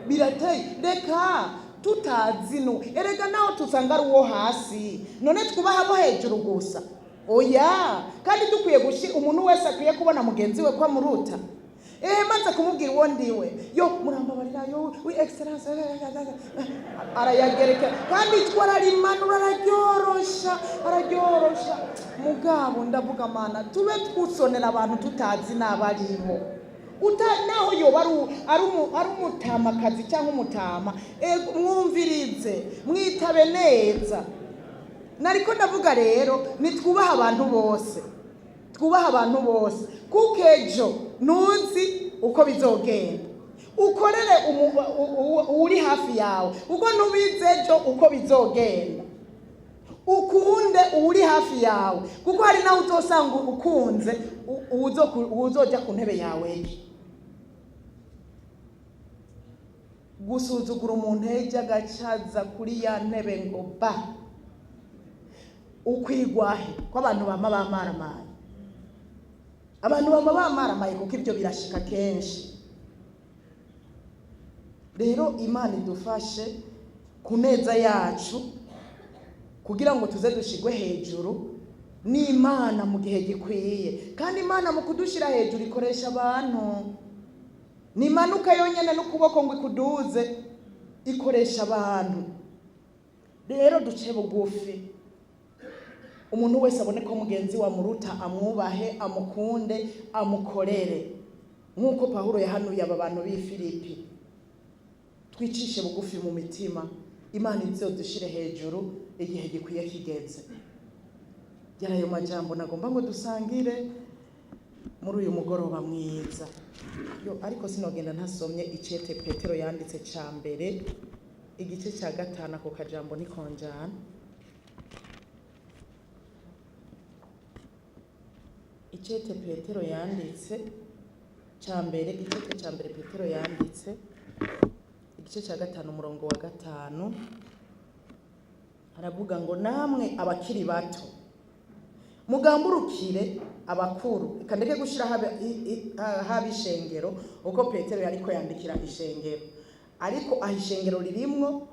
birateye. Reka tutazi nu erega naho tusanga ari uwo hasi, none twubaha abo hejuru gusa? Oya, kandi dukwiye gushi umuntu wese akwiye kubona mugenzi we ko amuruta. Maze kumubwira uwo ndiwe: "Yo, murambabarira, yo, oui excellence." Arayagereka kandi ijwi ararimanura, araryorosha, araryorosha. Mugabo ndavuga: "Mana, tube twusonera abantu tutazi n'abaribo." Uta naho yoba ari umutamakazi cyangwa umutama, mwumvirize, mwitabe neza. Nariko ndavuga rero, nitwubaha abantu bose, twubaha abantu bose, kuko ejo ntuzi uko bizogenda. Ukorere uri hafi yawe, ubwo ntubizi ejo uko bizogenda. Ukunde uwuri hafi yawe, kuko hari nawe uzosanga ukunze uwuzoja ku ntebe yawe. Gusuzugura umuntu ejo agacaza kuri ya ntebe ngo ba ukwigwahe ko abantu bama bamaramaye, abantu bama bamaramaye, kuko ibyo birashika kenshi. Rero Imana idufashe ku neza yacu, kugira ngo tuze dushigwe hejuru n'Imana mu gihe gikwiye. Kandi Imana mu kudushyira hejuru ikoresha abantu. Nimanuka yonyine n'ukuboko ngo ikuduze, ikoresha abantu. Rero duce bugufi, umuntu wese abone ko mugenzi wa muruta, amwubahe, amukunde, amukorere, nk'uko Pawulo yahanuye aba bantu b'i Filipi. Twicishe bugufi mu mitima, Imana izodushyire hejuru igihe gikwiye kigeze. Yari ayo majambo nagomba ngo dusangire muri uyu mugoroba mwiza. Yo, ariko sinogenda ntasomye icete Petero yanditse ca mbere, igice cya 5. Ako kajambo nikonjana. Icete Petero yanditse ca mbere, icete ca mbere Petero yanditse, igice cya 5, umurongo wa 5, aravuga ngo: "Namwe abakiri bato, mugamburukire abakuru." Reka ndeke gushyira haba ishengero, uko Petero yariko yandikira ishengero, ariko aho ishengero ririmwo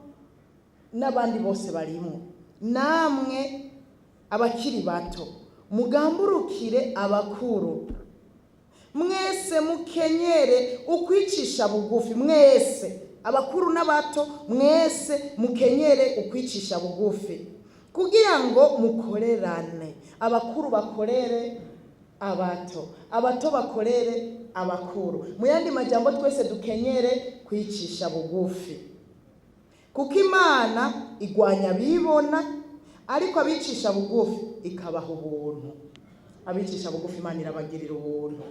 n'abandi bose barimwo. "Namwe abakiri bato, mugamburukire abakuru. Mwese mukenyere ukwicisha bugufi." Mwese, abakuru n'abato, mwese mukenyere ukwicisha bugufi, kugira ngo mukorerane. Abakuru bakorere abato, abato bakorere abakuru. Mu yandi majambo, twese dukenyere kwicisha bugufi, kuko Imana igwanya abibona, ariko abicisha bugufi ikabaha ubuntu. Abicisha bugufi Imana irabagirira ubuntu.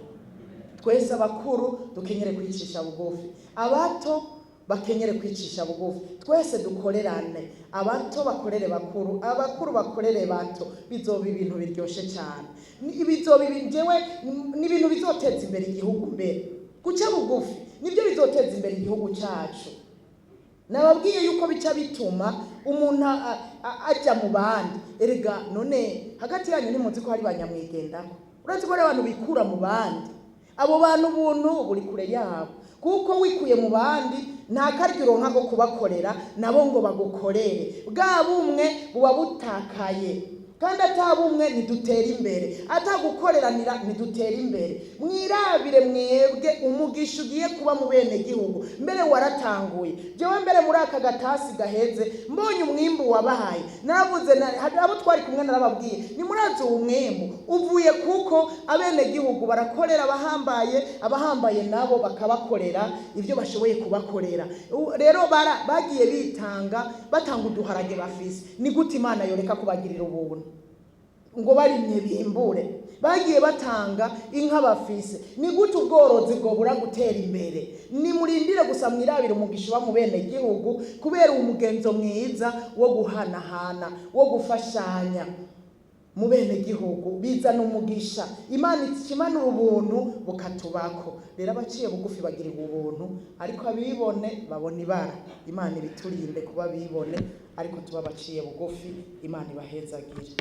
Twese, abakuru dukenyere kwicisha bugufi, abato bakenyere kwicisha bugufi, twese dukorerane. Abato bakorere bakuru, abakuru bakorere bato. Bizoba ibintu biryoshe cyane. Bizoba jewe ni ibintu bizoteza imbere igihugu. Mbere guca bugufi nibyo bizoteza imbere igihugu cyacu. Nababwiye yuko bica bituma umuntu ajya mu bandi. Erega none hagati yanyu ntimuzi ko hari ba nyamwigendako? Urazi ko hari abantu bikura mu bandi? Abo bantu ubuntu buri kure yabo, kuko wikuye mu bandi nta karyo uronka ko kubakorera nabo ngo bagukorere. Bwa bumwe buba butakaye, kandi ata bumwe ntidutera imbere, atagukoreranira ntidutera imbere. Mwirabire mwebwe umugisha ugiye kuba mu bene gihugu. Mbere waratanguye. Jewe mbere muri aka gatasi gaheze, mbonye umwimbu wabahaye, naravuze hari abo twari kumwe narababwiye: "Nimurazi uwo mwimbu uvuye kuko abenegihugu barakorera abahambaye, abahambaye nabo bakabakorera ibyo bashoboye kubakorera." Rero bagiye bitanga, batanga uduharage bafise. Ni gute Imana yoreka kubagirira ubuntu ngo barimye bimbure? Bagiye batanga inka bafise. Ni gute ubworozi bwobura gutera imbere? Nimurindire gusa mwirabire umugisha uba mu bene gihugu kubera umugenzo mwiza wo guhanahana, wo gufashanya mu bene gihugu. Bizana umugisha, Imana ikimanura ubuntu bukatubako. Rero abaciye bugufi bagirirwa ubuntu, ariko abibone babona ibara. Imana ibiturinde kuba bibone, ariko tuba abaciye bugufi. Imana ibahezagire.